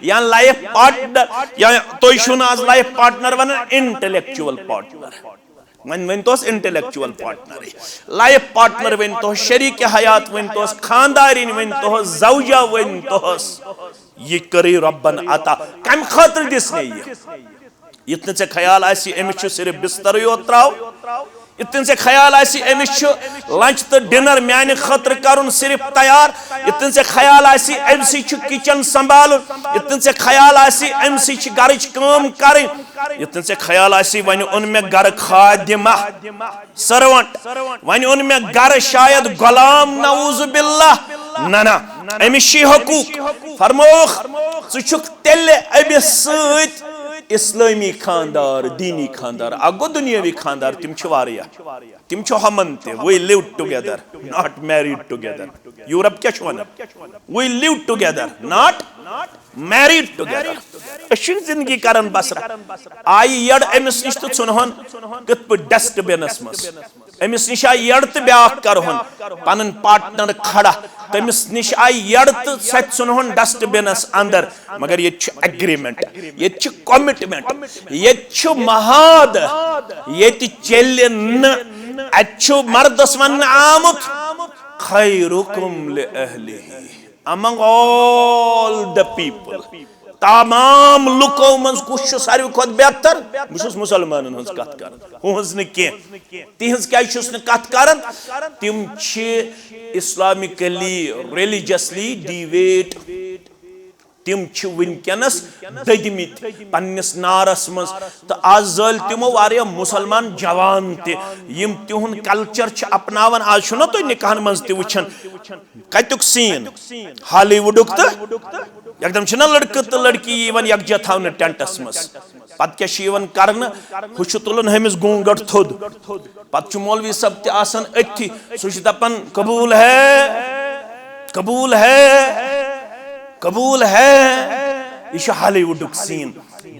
یا لایف پارٹنر، یا تُہۍ چھِو نہٕ آز لایف پارٹنر ونان، انٹلیکچوئل پارٹنر۔ وۄنۍ ؤنۍ توس انٹلیکچوئل پارٹنرٕے۔ لایف پارٹنر ؤنۍ توس، شریک حیات ؤنۍ توس، خاندارِنۍ ؤنۍ توس، زوجہ ؤنۍ توس۔ یہِ کٔرٕے رۄبن عطا۔ کمہِ خٲطرٕ دِژ مےٚ یہِ؟ یِتھ نہٕ ژےٚ خیال آسی أمِس چھُ صرف بسترٕے یوت تراو، یِتھ نہٕ ژےٚ خیال آسی أمِس چھُ lunch تہٕ dinner میانہِ خٲطرٕ کرُن صرف تیار، یِتھ نہٕ ژےٚ خیال آسی أمۍ سٕے چھُ kitchen سنبھالُن، یِتھ نہٕ ژےٚ خیال آسی أمۍ سٕے چھِ گرٕچ کٲم کرٕنۍ، یِتھ نہٕ ژےٚ خیال آسی وۄنۍ اوٚن مےٚ گرٕ خادمہ، servant، وۄنۍ اوٚن مےٚ گرٕ شاید غلام، نعوذ باللہ۔ نہ نہ، أمِس چھی حقوٗق۔ فرمووُکھ، ژٕ چھُکھ تیٚلہِ أمِس سۭتۍ اسلٲمی خاندار، دینی خاندار۔ اکھ گوٚو دُنیٲوی خاندار، تِم چھِ واریاہ۔ تِم چھِ ہُمن تہِ، we live together, not married together. Europe کیٛاہ چھُ ونان؟ We live together, not married together. أسۍ چھِنہٕ زندگی کران بسر۔ آیہِ یٔڑ أمِس نِش تہٕ ژھُنہون کِتھ پٲٹھۍ ڈسٹ بِنس منٛز۔ أمِس نِش آیہِ یٔڑ تہٕ بیٛاکھ کرہون پنٕنۍ پارٹنر کھڑا۔ تٔمِس نِش آیہِ یٔڑ تہٕ سۄ تہِ ژھُنہون ڈسٹ بِنس اندر۔ مگر ییٚتہِ چھُ agreement، ییٚتہِ چھُ commitment، ییٚتہِ چھُ معاہدٕ، ییٚتہِ چلہِ نہٕ۔ اتہِ چھُ مردس وننہٕ آمُت، خیرکم لأہلہ۔ Among all the people، تمام لُکو منٛز کُس چھُ ساروی کھۄتہٕ بہتر؟ بہٕ چھُس مُسلمانن ہٕنٛز کتھ کران، ہُہٕنٛز نہٕ کینٛہہ۔ تِہنٛز کیازِ چھُس نہٕ کتھ کران؟ تِم چھِ Islamically, religiously deviate۔ تِم چھِ وٕنکیٚنَس دٔدمٕتۍ پننِس نارس منٛز۔ تہٕ آز زٲلۍ تِمو واریاہ مُسلمان جوان تہِ، یِم تِہُنٛد کلچر چھِ اپناوان۔ آز چھُو نا تُہۍ نکاحن منٛز تہِ وٕچھان، کتیُک سین؟ ہالی وُڈُک۔ تہٕ یکدم چھِنہ لڑکہٕ تہٕ لڑکی یِوان یکجا تھاونہٕ ٹینٹس منٛز۔ پتہٕ کیٛاہ چھُ یِوان کرنہٕ؟ ہُہ چھُ تُلان ہُمِس گونٛگٹ تھوٚد۔ پتہٕ چھُ مولوی صٲب تہِ آسان أتھی، سُہ چھُ دپان، "قبول ہے، قبول ہے، قبول ہے۔" یہِ چھُ ہالی وُڈُک سین،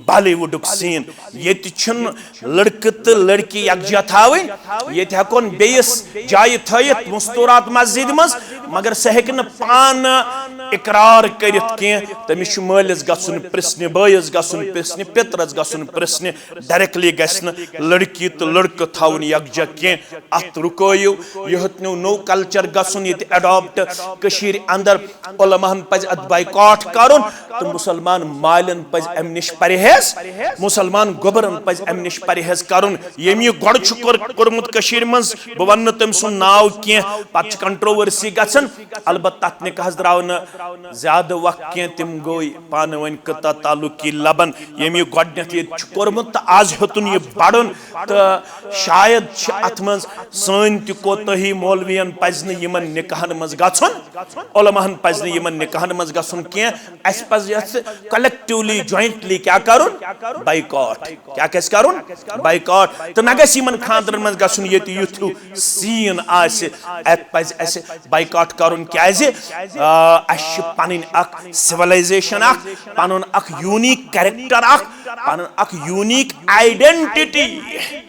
بالی وُڈُک سین۔ ییٚتہِ چھُنہٕ لڑکہٕ تہٕ لڑکی یکجا تھاوٕنۍ، ییٚتہِ ہٮ۪کون بیٚیِس جایہِ تھٲیِتھ مستورات مسجدِ منٛز، مگر سُہ ہیٚکہِ نہٕ پانہٕ اقرار کٔرِتھ کینٛہہ۔ تٔمِس چھُ مٲلِس گژھُن پرژھنہِ، بٲیِس گژھُن پرژھنہِ، پِترس گژھُن پرژھنہِ، ڈائریکٹلی گژھِ نہٕ لڑکی تہٕ لڑکہٕ تھاوُن یکجا کینٛہہ۔ اتھ رُکٲیِو، یہِ ہیوٚت نیو نوٚو کلچر گژھُن ییٚتہِ اڈاپٹ کٔشیٖرِ اندر۔ علماہن پزِ اتھ بایکاٹ کرُن تہٕ مُسلمان مالٮ۪ن پزِ امہِ نِش پرہیز، مُسلمان گوٚبرن پزِ امہِ نِش پرہیز کرُن۔ ییٚمۍ یہِ گۄڈٕ چھُ کوٚر-، کوٚرمُت کٔشیٖرِ منٛز، بہٕ ونہٕ نہٕ تٔمۍ سُنٛد ناو کینٛہہ، پتہٕ چھِ کنٹروورسی گژھان۔ البتہ تتھ نکاحس درٛاو نہٕ زیادٕ وقت کینٛہہ، تِم گوٚو پانہٕ ؤنۍ قطع تعلقی لبن۔ ییٚمۍ یہِ گۄڈٕنیتھ ییٚتہِ چھُ کوٚرمُت تہٕ آز ہیوٚتُن یہِ بڑُن، تہٕ شاید چھِ اتھ منٛز سٲنۍ تہِ کوتٲہی۔ مولوین پزِ نہٕ یِمن نکاحن منٛز گژھُن، علماہن پزِ نہٕ یِمن نکاحن منٛز گژھُن کینٛہہ۔ اسہِ پزِ یتھ کلیکٹیولی، جوائنٹلی کیٛاہ کرُن؟ بایکاٹ۔ کیٛاہ گژھِ کرُن؟ بایکاٹ۔ تہٕ نہ گژھِ یِمن خاندرن منٛز گژھُن ییٚتہِ یُتھ ہیوٗ سین آسہِ۔ اتہِ پزِ اسہِ بایکاٹ کرُن۔ کیازِ؟ آ، اسہِ چھِ پنٕنۍ اکھ سیولائزیشن اکھ، پنُن اکھ یونیک کریکٹر اکھ، پنُن اکھ یونیک آئیڈینٹی۔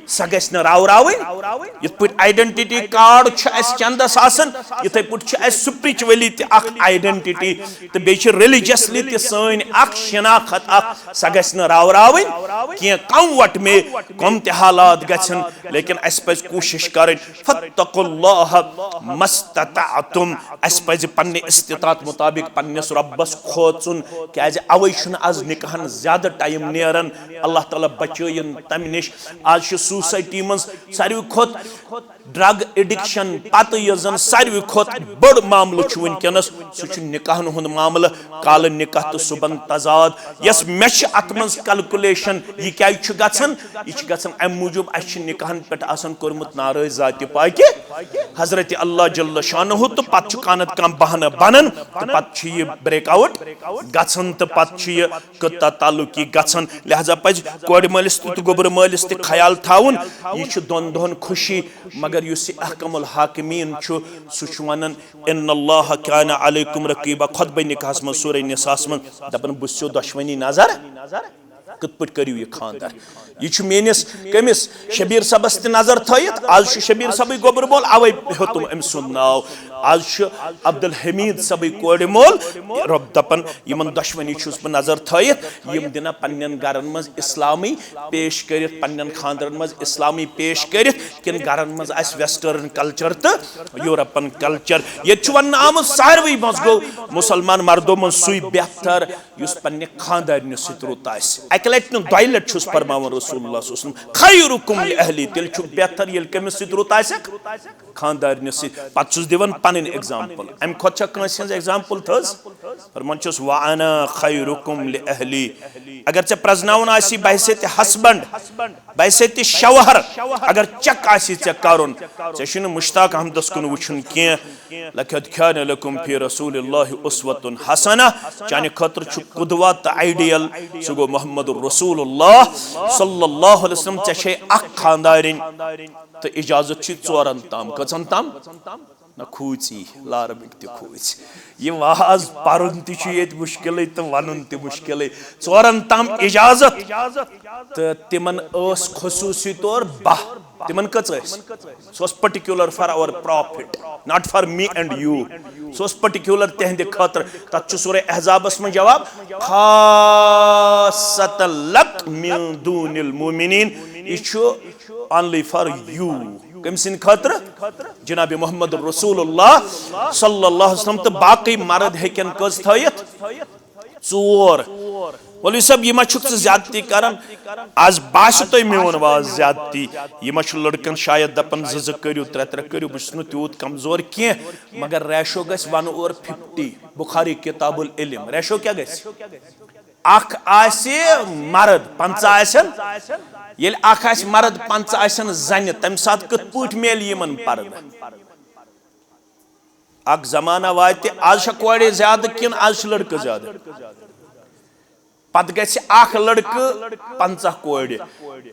سۄ گژھِ نہٕ راوراوٕنۍ۔ یِتھ پٲٹھۍ آئیڈینٹی کارڈ چھُ اسہِ چندس آسان، یِتھے پٲٹھۍ چھُ اسہِ سپرچولی تہِ اکھ آئیڈینٹی، تہٕ بیٚیہِ چھِ ریلیجسلی تہِ سٲنۍ اکھ شناخت اکھ۔ سۄ گژھِ نہٕ راوراوٕنۍ کینٛہہ۔ کم وٹ میں کم تہِ حالات گژھن، لیکن اسہِ پزِ کوٗشش کرٕنۍ۔ فاتقوا اللہ ما استطعتم۔ اسہِ پزِ پننہِ استطاعت مطابق پننِس رۄبس کھوژُن، کیازِ اوے چھُنہٕ از نکاحن زیادٕ ٹائم نیران۔ اللہ تعالیٰ بچٲیِن تمہِ نِش۔ از چھِ سوسائٹی منٛز ساروی کھۄتہٕ ڈرگ ایڈکشن پتہٕ یۄس زن ساروی کھۄتہٕ بٔڑ معاملہٕ چھُ وٕنکیٚنس، سُہ چھُ نکاحن ہُنٛد معاملہٕ۔ کالہٕ نکاح تہٕ صبحن تضاد۔ یۄس مےٚ چھِ اتھ منٛز کیلکولیشن، یہِ کیازِ چھُ گژھان؟ یہِ چھُ گژھان امہِ موٗجوٗب، اسہِ چھُ نکاحن پٮ۪ٹھ آسان کوٚرمُت نعرٲے ذاتِ پاکہِ حضرت اللہ جل شانہ، تہٕ پتہٕ چھُ کانٛہہ نتہٕ کانٛہہ بہانہٕ بنان تہٕ پتہٕ چھُ یہِ بریک آؤٹ گژھان تہٕ پتہٕ چھُ یہِ قطع تعلقی گژھان۔ لہذا پزِ کورِ مٲلِس تہِ تہٕ گوٚبرٕ مٲلِس تہِ خیال تھاوُن۔ یہِ چھُ دۄن دۄہن خوشی، مگر یُس یہِ احکم الحاکمین چھُ، سُہ چھُ ونان، "ان اللہ کان علیکم رقیبا"۔ خطبہ نکاحس منٛز، سورہ نساس منٛز دپان، "بہٕ چھُسو دۄشوٕنی نظر، کِتھ پٲٹھۍ کٔرِو یہِ خانٛدر؟" یہِ چھُ میٲنِس کٔمِس؟ شبیر صٲبس تہِ نظر تھٲیِتھ۔ از چھُ شبیر صٲبٕے گوٚبرٕ مول، اوے ہیوٚتُم أمۍ سُنٛد ناو۔ از چھُ عبدالحمید صٲبٕے کورِ مول۔ رۄب دپان، یِمن دۄشوٕنی چھُس بہٕ نظر تھٲیِتھ، یِم دِنا پننٮ۪ن گرن منٛز اسلامٕے پیش کٔرِتھ، پننٮ۪ن خاندرن منٛز اسلامٕے پیش کٔرِتھ، کِنہٕ گرن منٛز آسہِ ویسٹرن کلچر تہٕ یورپن کلچر۔ ییٚتہِ چھُ وننہٕ آمُت، ساروٕے منٛز گوٚو مُسلمان مردو منٛز سُے بہتر یُس پننہِ خاندارنہِ سۭتۍ رُت آسہِ۔ اکہِ لٹہِ نہٕ، دۄیہِ لٹہِ چھُس فرماوان رسول اللہ صلی اللہ علیہ وسلم، "خیرکم لأہلی"، تیٚلہِ چھُ بہتر ییٚلہِ کٔمِس سۭتۍ رُت آسٮ۪کھ؟ خاندارنہِ سۭتۍ۔ پتہٕ چھُس دِوان پنٕنۍ ایگزامپل، امہِ کھۄتہٕ چھا کٲنٛسہِ ہٕنٛز ایگزامپل تھٔز؟ فرمان چھُس، "وانا خیرکم لأہلی"۔ اگر ژےٚ پرزناوُن آسی بحیثیت ہسبنڈ، بحیثیت شوہر، اگر چیک آسی ژےٚ کرُن، ژےٚ چھُنہٕ مشتاق احمدس کُن وٕچھُن کینٛہہ، "لقد کان لکم فی رسول اللہ اسوۃ حسنہ"، چانہِ خٲطرٕ چھُ قدوہ تہٕ آئیڈیل، سُہ گوٚو محمد رسول اللہ صلی اللہ علیہ وسلم۔ ژےٚ چھے اکھ خاندارِنۍ تہٕ اجازت چھِ ژورن تام۔ کٔژن تام؟ نہ کھوٗژی، لارٕ بٕنۍ تہِ کھوٗژ۔ یہِ واز پرُن تہِ چھُ ییٚتہِ مُشکلٕے تہٕ ونُن تہِ مُشکلٕے۔ ژورن تام اجازت۔ تہٕ تِمن ٲس خصوٗصی طور بہہ۔ تِمن کٔژ ٲسۍ؟ سُہ اوس particular for our profit, not for me and you. سُہ اوس particular تِہنٛدِ خٲطرٕ۔ تتھ چھُ سورہ احزابس منٛز جواب، "خاصة لک من دون المؤمنین"۔ یہِ چھُ only for you۔ کٔمۍ سٕنٛدِ خٲطرٕ؟ جناب محمد رسول اللہ صلی اللہ علیہ وسلم۔ تہٕ باقٕے مرد ہیٚکن کٔژ تھٲیِتھ؟ ژور۔ مولوی صٲب، یہِ ما چھُکھ ژٕ زیادتی کران؟ از باسہِ تۄہہِ میون واز زیادتی۔ یہِ ما چھُ لڑکن شاید دپان زٕ زٕ کٔرِو، ترٛےٚ ترٛےٚ کٔرِو، بہٕ چھُس نہٕ تیوٗت کمزور کینٛہہ، مگر ریشو گژھِ ون اوور ففٹی۔ بخاری کتاب العلم، ریشو کیٛاہ گژھِ؟ اکھ آسہِ مرد، پنژاہ آسن۔ ییٚلہِ اکھ آسہِ مرد، پنژاہ آسن زنہِ، تمہِ ساتہٕ کِتھ پٲٹھۍ میلہِ یِمن پردٕ؟ اکھ زمانہ واتہِ، از چھےٚ کورِ زیادٕ کِنہٕ از چھِ لڑکہٕ زیادٕ؟ پتہٕ گژھِ اکھ لڑکہٕ، پنژاہ کورِ۔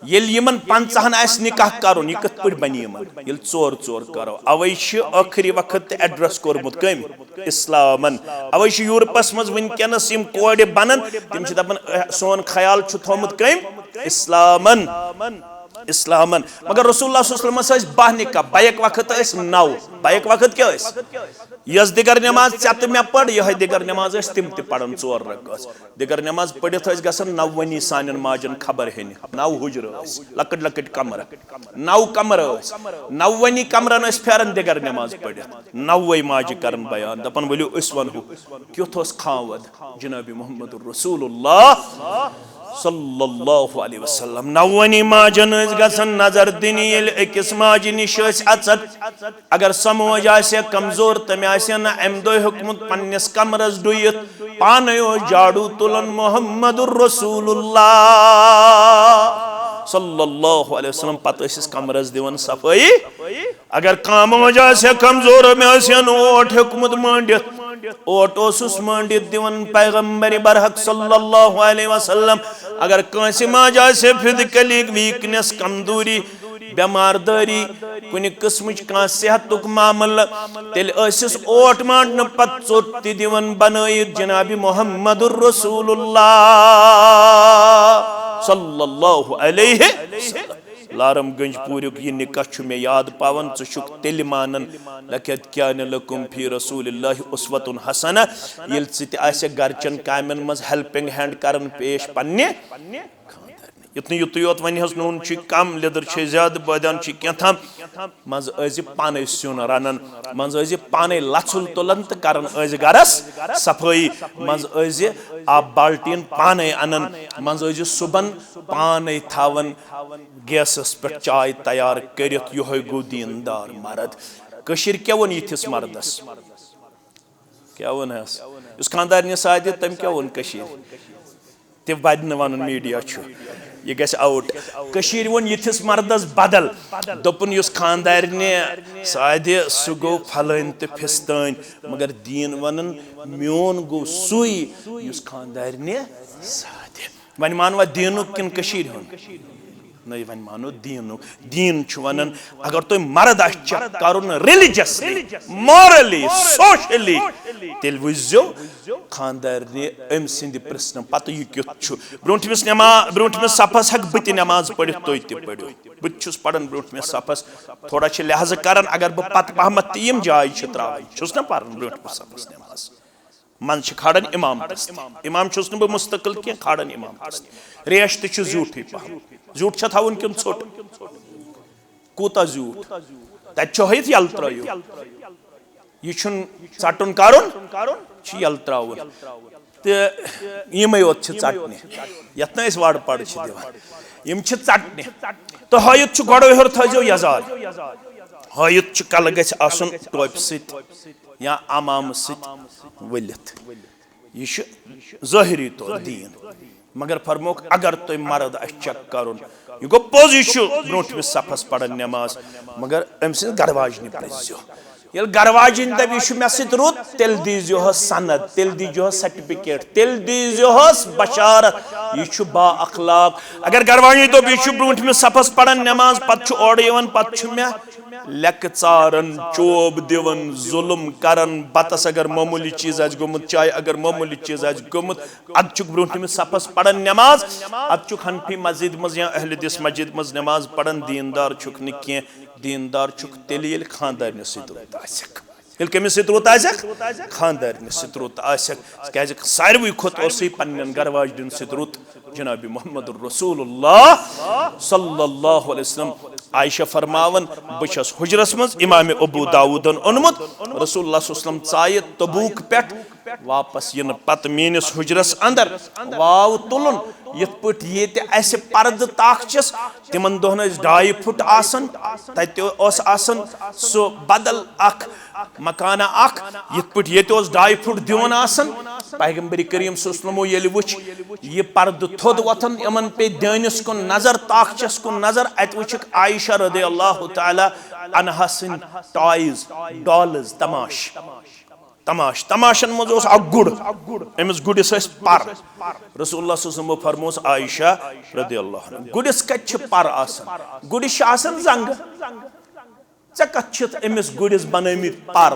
ییٚلہِ یِمن پنژاہن آسہِ نکاح کرُن، یہِ کِتھ پٲٹھۍ بنہِ یِمن، ییٚلہِ ژور ژور کرو؟ اوے چھِ ٲخری وقت تہِ ایڈریس کوٚرمُت کٔمۍ؟ اسلامن۔ اوے چھِ یورپس منٛز وٕنکیٚنس یِم کورِ بنان، تِم چھِ دپان، "اے، سون خیال چھُ تھوٚومُت کٔمۍ؟ اسلامن، اسلامن۔" مگر رسول اللہ صلی اللہ علیہ وسلمس ٲسۍ باہ نکاح، بیک وقت ٲسۍ نو۔ بیک وقت کیٛاہ ٲسۍ؟ یۄس دِگر نماز ژےٚ تہٕ مےٚ پٔر، یِہے دِگر نماز ٲسۍ تِم تہِ پران ژور رکعت۔ دِگر نماز پٔرِتھ ٲسۍ گژھان نوونی سانٮ۪ن ماجن خبر ہینہِ۔ نو حجرٕ ٲسۍ، لۄکٕٹۍ لۄکٕٹۍ کمرٕ۔ نو کمرٕ ٲسۍ۔ نوونی کمرن ٲسۍ پھیران دِگر نماز پٔرِتھ۔ نوے ماجہِ کران بیان، دپان، "ؤلِو أسۍ ونہو، کیُتھ اوس خاوند جناب محمد رسول اللہ صلی اللہ علیہ وسلم؟" نوونی ماجن ٲسۍ گژھان نظر دِنہِ، ییٚلہِ أکِس ماجہِ نِش ٲسۍ اژان، اگر سۄ موج آسہِ ہا کمزور، تٔمۍ آسہِ ہا نہٕ امہِ دۄہ ہیوٚکمُت پننِس کمرس ڈُیِتھ۔ پانے اوس جاڑو تُلان محمد رسول اللہ صلی اللہ علیہ وسلم۔ پتہٕ ٲسِس کمرس دِوان صفٲیی۔ اگر کانٛہہ موج آسہِ ہا کمزور، مےٚ آسہِ ہا نہٕ اوٹ ہیوٚکمُت مٲنڈِتھ، اوٹ اوسُس مٲنڈِتھ دِوان پیغمبر برحق صلی اللہ علیہ وسلم۔ اگر کٲنٛسہِ ماجہِ آسہِ ہا فزیکلی ویکنس، کمزوری، بٮ۪مار دٲری، کُنہِ قٕسمٕچ کانٛہہ صحتُک معاملہٕ، تیٚلہِ ٲسِس اوٹ مانڈنہٕ پتہٕ ژوٚٹ تہِ دِوان بنٲیِتھ جناب محمد رسول اللہ صلی اللہ علیہ وسلم۔ لارم گنج پوریُک یہِ نکاح چھُ مےٚ یاد پاوان، ژٕ چھُکھ تیٚلہِ مانان، "لقد کان لکم فی رسول اللہ اسوۃ حسنہ"، ییٚلہِ ژٕ تہِ آسکھ گرچٮ۪ن کامٮ۪ن منٛز ہیلپنگ ہینڈ کران پیش پننہِ خاندارنہِ۔ یُتنُے یُتُے یوت وۄنۍ حظ، نوٗن چھُ کم، لیٚدٕر چھِ زیادٕ، بٲدیان چھِ کینٛہہ تام۔ منٛزٕ ٲسۍ زِ پانے سیُن رنان، منٛزٕ ٲسۍ زِ پانے لژھُل تُلان تہٕ کران ٲسۍ زِ گرس صفٲیی، منٛزٕ ٲسۍ زِ آب بالٹیٖن پانے انان، منٛزٕ ٲسۍ زِ صُبحن پانے تھاوان گیسس پٮ۪ٹھ چاے تیار کٔرِتھ۔ یِہوٚے گوٚو دیٖندار مرد۔ کٔشیٖرِ کیٛاہ ووٚن یِتھِس مردس؟ کیٛاہ ووٚن حظ؟ یُس خانٛدارنہِ ساتھ دِتھ، تٔمۍ کیٛاہ ووٚن کٔشیٖرِ؟ تہِ بَدِ نہٕ وَنُن میٖڈیا چھُ، یہِ گژھِ آوُٹ۔ کٔشیٖرِ ووٚن یِتھِس مردس بدل، دوٚپُن، "یُس خانٛدارنہِ ساتھ دِ، سُہ گوٚو پھلٲنۍ تہٕ پھِستٲنۍ"، مگر دیٖن وَنان، "میون گوٚو سُے، یُس خانٛدارنہِ ساتھ دِ"۔ وۄنۍ مانوا دیٖنُک کِنہٕ کٔشیٖرِ ہُنٛد؟ نہ، وۄنۍ مانو دیٖنُک۔ دیٖن چھُ وَنان، اگر تۄہہِ مرد آسہِ چیک کَرُن ریلیجسلی، مورلی، سوشلی، تیٚلہِ وٕچھزیو خانٛدارنہِ أمۍ سٕنٛدِ پرٛژھنہٕ پتہٕ یہِ کیُتھ چھُ۔ برٛونٛٹھمِس نٮ۪ما-، برٛونٛٹھمِس صفس ہٮ۪کہٕ بہٕ تہِ نٮ۪ماز پٔرِتھ، تُہۍ تہِ پٔرِو۔ بہٕ تہِ چھُس پران برٛونٛٹھمِس صفس، تھوڑا چھِ لحاظہٕ کران اگر بہٕ پتہٕ پہمتھ تہِ یِم جایہِ چھِ ترٛاوٕنۍ، چھُس نہ پران برٛونٛٹھمِس صفس نٮ۪ماز۔ منٛزٕ چھِ کھالان امام تس تہِ۔ امام چھُس نہٕ بہٕ مستقل کینٛہہ، کھالان امام تس تہِ۔ ریش تہِ چھُ زیوٗٹھٕے پہم۔ زیوٗٹھ چھا تھاوُن کِنہٕ ژھوٚٹ؟ کوٗتاہ زیوٗٹھ؟ تتہِ چھُ ہٲیِتھ یلہٕ ترٲیِو۔ یہِ چھُنہٕ ژٹُن کرُن، چھُ یلہٕ ترٛاوُن۔ تہٕ یِمے یوت چھِ ژٹنہِ، یتھ نہٕ أسۍ وڑ پڑ چھِ دِوان۔ یِم چھِ ژٹنہِ۔ تہٕ ہٲیِتھ چھُ گۄڈٕ ہیوٚر تھٲیزیو یزار۔ ہٲیِتھ چھُ کلہٕ گژھِ آسُن ٹوپہِ سۭتۍ یا عمامہٕ سۭتۍ ؤلِتھ۔ یہِ چھُ ظٲہری طور دیٖن۔ مگر فرموکھ، اگر تۄہہِ مرد آسہِ چیک کرُن، یہِ گوٚو پوٚز، یہِ چھُ برٛونٛٹھمِس صفس پران نٮ۪ماز، مگر أمۍ سٕنٛز گرٕ واجنہِ پرٛژھزیو۔ ییٚلہِ گرٕ واجِنۍ دَپہِ، "یہِ چھُ مےٚ سۭتۍ رُت"، تیٚلہِ دیٖزیوہَس سند، تیٚلہِ دیٖزیوہَس سرٹیفکیٹ، تیٚلہِ دیٖزیوہَس بشارت، یہِ چھُ با اخلاق۔ اگر گرٕ واجنہِ دوٚپ، "یہِ چھُ برٛونٛٹھمِس صفس پران نٮ۪ماز"، پتہٕ چھُ اورٕ یِوان، پتہٕ چھُ مےٚ لیٚکہٕ ژاران، چوب دِوان، ظُلم کران، بتس اگر معموٗلی چیٖز آسہِ گوٚمُت، چایہِ اگر معموٗلی چیٖز آسہِ گوٚمُت، ادٕ چھُکھ برٛونٛٹھمِس صفس پران نٮ۪ماز، ادٕ چھُکھ حنفی مسجد منٛز یا اہل حدیث مسجد منٛز نٮ۪ماز پران، دیٖندار چھُکھ نہٕ کینٛہہ۔ دیٖندار چھُکھ تیٚلہِ ییٚلہِ خانٛدارنہِ سۭتۍ رُت آسکھ۔ ییٚلہِ کٔمِس سۭتۍ رُت آسکھ؟ خانٛدارنہِ سۭتۍ رُت آسکھ۔ کیٛازِ ساروٕے کھۄتہٕ اوسُے پننٮ۪ن گرٕ واجنٮ۪ن سۭتۍ رُت جناب محمد رسول اللہ صلی اللہ علیہ وسلم۔ عائشہ فرماوان، بہٕ چھَس حجرس منٛز، امام ابو داؤدن اوٚنمُت، رسول اللہ صلی اللہ علیہ وسلم ژایہِ تبوک پٮ۪ٹھ، واپس یِنہٕ پتہٕ میٲنِس حُجرس اندر واو تُلُن، یِتھ پٲٹھۍ ییٚتہِ اسہِ پردٕ تاخچس تِمن دۄہن ٲسۍ ڈاے فُٹ آسان، تتہِ اوس آسان سُہ بدل اکھ مکانہ اکھ، یِتھ پٲٹھۍ ییٚتہِ اوس ڈاے فُٹ دیُن آسان۔ پیغمبر کریم صلی اللہ علیہ وسلمو ییٚلہِ وُچھ یہِ پردٕ تھوٚد وۄتھان، یِمن پیٚیہِ دٲنِس کُن نظر، تاخچس کُن نظر، اتہِ وُچھکھ عائشہ رضی اللہ تعالیٰ عنہا سٕنٛدۍ ٹایز، ڈالز، تماش۔ تماش، تماشن منٛز اوس اکھ گُر۔ أمِس گُرِس ٲسۍ پر۔ رسول اللہ صلی اللہ علیہ وسلمو فرمووس عائشہ رضی اللہ عنہا، گُرِس کتہِ چھِ پر آسان؟ گُرِس چھِ آسان زنٛگہٕ۔ ژےٚ کتھ چھِتھ أمِس گُرِس بنٲومٕتۍ پر؟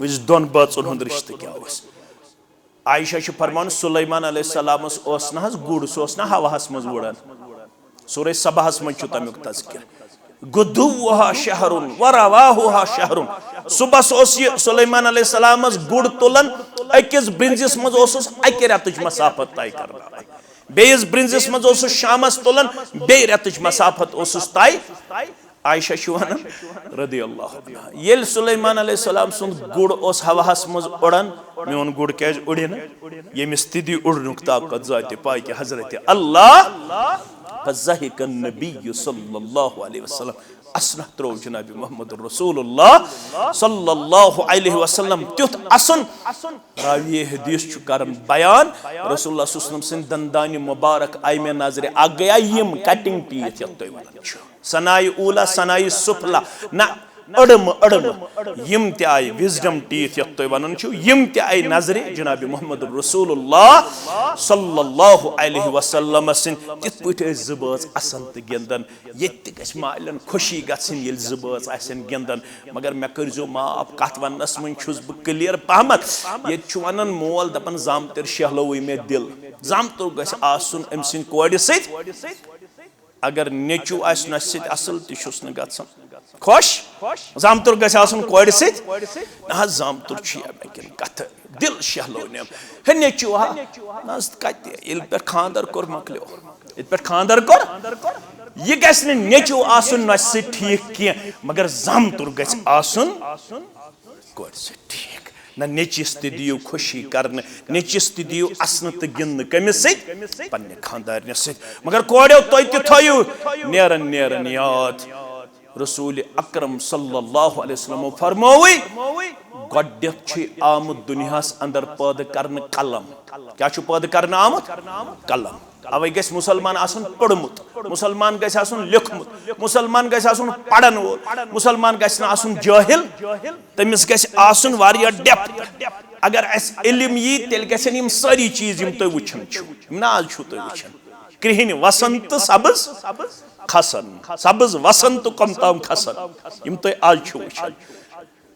وٕچھ دۄن بٲژن ہُنٛد رشتہٕ کیٛاہ اوس۔ عائشہ چھِ فرماوان، سلیمان علیہ السلامس اوس نہ حظ گُر، سُہ اوس نہ ہوہس منٛز وُڑان۔ سورہ سباہس منٛز چھُ تمیُک تذکر۔ غدوہا شہر و رواہا شہر۔ صبحس اوس یہِ سلیمان علیہ السلامس گُر تُلان، أکِس برنزِس منٛز اوسُس اکہِ رٮ۪تٕچ مسافت طے کرناوان، بیٚیِس برنزِس منٛز اوسُس شامس تُلان، بیٚیہِ رٮ۪تٕچ مسافت اوسُس طے۔ عائشہ چھِ ونان رضی اللہ عنہا، ییٚلہِ سلیمان علیہ السلام سُنٛد گُر اوس ہوہس منٛز اُڑان، میون گُر کیازِ اُڑِ نہٕ؟ ییٚمِس تہِ دی اُڑنُک طاقت ذاتِ پاکہِ حضرت اللہ۔ فضحک النبی صلی اللہ علیہ وسلم۔ اسنہ ترٛوو جناب محمد رسول اللہ صلی اللہ علیہ وسلم تیُتھ اسُن۔ راوی حدیث چھُ کران بیان، رسول اللہ صلی اللہ علیہ وسلم سٕنٛدِ دندانہِ مبارک آیہِ مےٚ نظرِ، اکھ گٔیا یِم کٹنگ ٹیتھ یتھ تُہۍ ونان چھِو۔ ثنائے اولا، ثنائے سفلا، نہ، أڑمہٕ، أڑمہٕ۔ یِم تہِ آیہِ وزڈم ٹیتھ یتھ تُہۍ ونان چھِو، یِم تہِ آیہِ نظرِ جناب محمد رسول اللہ صلی اللہ علیہ وسلم سٕنٛدۍ۔ تِتھ پٲٹھۍ ٲسۍ زٕ بٲژ اسان تہٕ گِنٛدان۔ ییٚتہِ تہِ گژھِ مالٮ۪ن خوشی گژھٕنۍ ییٚلہِ زٕ بٲژ آسن گِنٛدان۔ مگر مےٚ کٔرۍزیو معاف، کتھ وننس منٛز چھُس بہٕ کلیر پہمتھ۔ ییٚتہِ چھُ ونان مول دپان، زامتٕرۍ شیہلووٕے مےٚ دِل۔ زامتُر گژھِ آسُن أمۍ سٕنٛدِ کورِ سۭتۍ۔ اگر نیٚچو آسہِ نۄشہِ سۭتۍ اصل، تہِ چھُس نہٕ گژھان خۄش۔ زامتُر گژھِ آسُن کورِ سۭتۍ۔ نہ حظ، زامتُر چھُ یہِ مےٚ کِنۍ کتھٕ، دِل شہلو نیم۔ ہے نیٚچو ہا، نہ حظ، کتہِ؟ ییٚلہِ پٮ۪ٹھ خانٛدر کوٚر، مۄکلیو۔ ییٚتہِ پٮ۪ٹھ خانٛدر کوٚر، یہِ گژھِ نہٕ نیٚچو آسُن نۄشہِ سۭتۍ ٹھیٖک کینٛہہ، مگر زامتُر گژھِ آسُن کورِ سۭتۍ ٹھیٖک۔ نہ نیٚچوِس تہِ دِیِو خوشی کرنہٕ، نیٚچوِس تہِ دِیِو اسنہٕ تہٕ گِنٛدنہٕ۔ کٔمِس سۭتۍ؟ پننہِ خانٛدارنہِ سۭتۍ۔ مگر کورٮ۪و، تُہۍ تہِ تھٲیِو نیران نیران یاد، رسول اکرم صلی اللہ علیہ وسلمو فرمووٕے، گۄڈٕنیتھ چھُ آمُت دُنیاہس اندر پٲدٕ کرنہٕ قلم۔ کیٛاہ چھُ پٲدٕ کرنہٕ آمُت؟ قلم۔ اوے گژھِ مسلمان آسُن پوٚرمُت، مسلمان گژھِ آسُن لیوٚکھمُت، مسلمان گژھِ آسُن پرن وول، مسلمان گژھِ نہٕ آسُن جٲہِل۔ تٔمِس گژھِ آسُن واریاہ ڈیپتھ۔ اگر اسہِ علم یی، تیٚلہِ گژھن یِم سٲری چیٖز، یِم تُہۍ وٕچھان چھِو، یِم نہٕ آز چھِو تُہۍ وٕچھان۔ کرٛہِنۍ وسان تہٕ سبز کھسان، سبز وسان تہٕ کۄم تام کھسان، یِم تُہۍ آز چھِو وٕچھان۔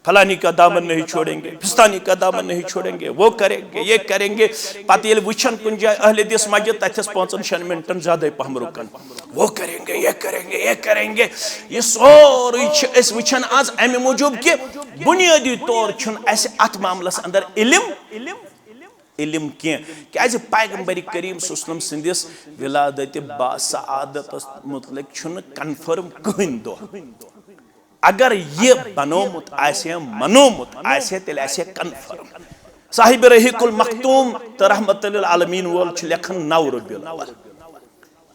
فلانی کا دامن نہیں چھوڑیں گے، فستانی کا دامن نہیں چھوڑیں گے، وہ کریں گے، یہ کریں گے۔ پتہٕ ییٚلہِ وٕچھن کُنہِ جایہِ اہل حدیث مسجد، تتھس پانٛژن شٮ۪ن منٹن زیادے پہم رُکن۔ وہ کریں گے، یہ کریں گے، یہ کریں گے۔ یہِ سورُے چھِ أسۍ وٕچھان آز امہِ موٗجوٗب کہِ بُنیٲدی طور چھُنہٕ اسہِ اتھ معاملس اندر علم۔ علم کینٛہہ۔ کیازِ پیغمبر کریم صلی اللہ علیہ وسلم سٕنٛدِس ولادت با سعادتس متعلق چھُنہٕ کنفرم کٕہٕنۍ دۄہ۔ اگر یہِ بنومُت آسہِ ہے، منومُت آسہِ ہے، تیٚلہِ آسہِ ہے کنفرم۔ صاحب رحیق المختوم تہٕ رحمت للعالمین وول چھُ لیکھان نو ربیع الاول۔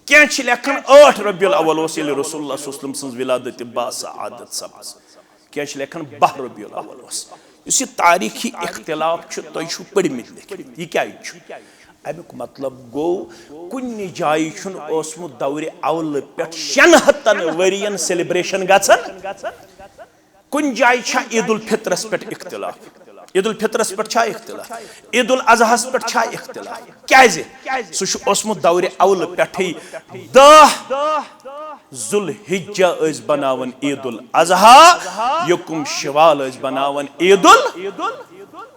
کینٛہہ چھِ لیکھان ٲٹھ ربیع الاول اوس ییٚلہِ رسول اللہ صلی اللہ علیہ وسلم سٕنٛز ولادت با سعادت سپٕز۔ کینٛہہ چھِ لیکھان باہ ربیع الاول اوس۔ یُس یہِ تاریخی اختلاف چھُ، تۄہہِ چھُو پٔرمٕتۍ لیکھمٕتۍ، یہِ کیٛازِ چھُ؟ اَمیُک مطلب گوٚو، کُنہِ جایہِ چھُنہٕ اوسمُت دورِ اولہٕ پٮ۪ٹھ شٮ۪ن ہَتَن ؤرِین سیلیبریشن گژھان۔ کُنہِ جایہِ چھا عید الفطرس پٮ۪ٹھ اختلاف؟ عید الفطرس پٮ۪ٹھ چھا اختلاف؟ عید الاضحیٰ ہس پٮ۪ٹھ چھا اختلاف؟ کیازِ؟ سُہ چھُ اوسمُت دورِ اولہٕ پٮ۪ٹھٕے۔ دَہ ذوالحجہ ٲسۍ بناوان عید الاضحیٰ، یکم شوال ٲسۍ بناوان عید ال-،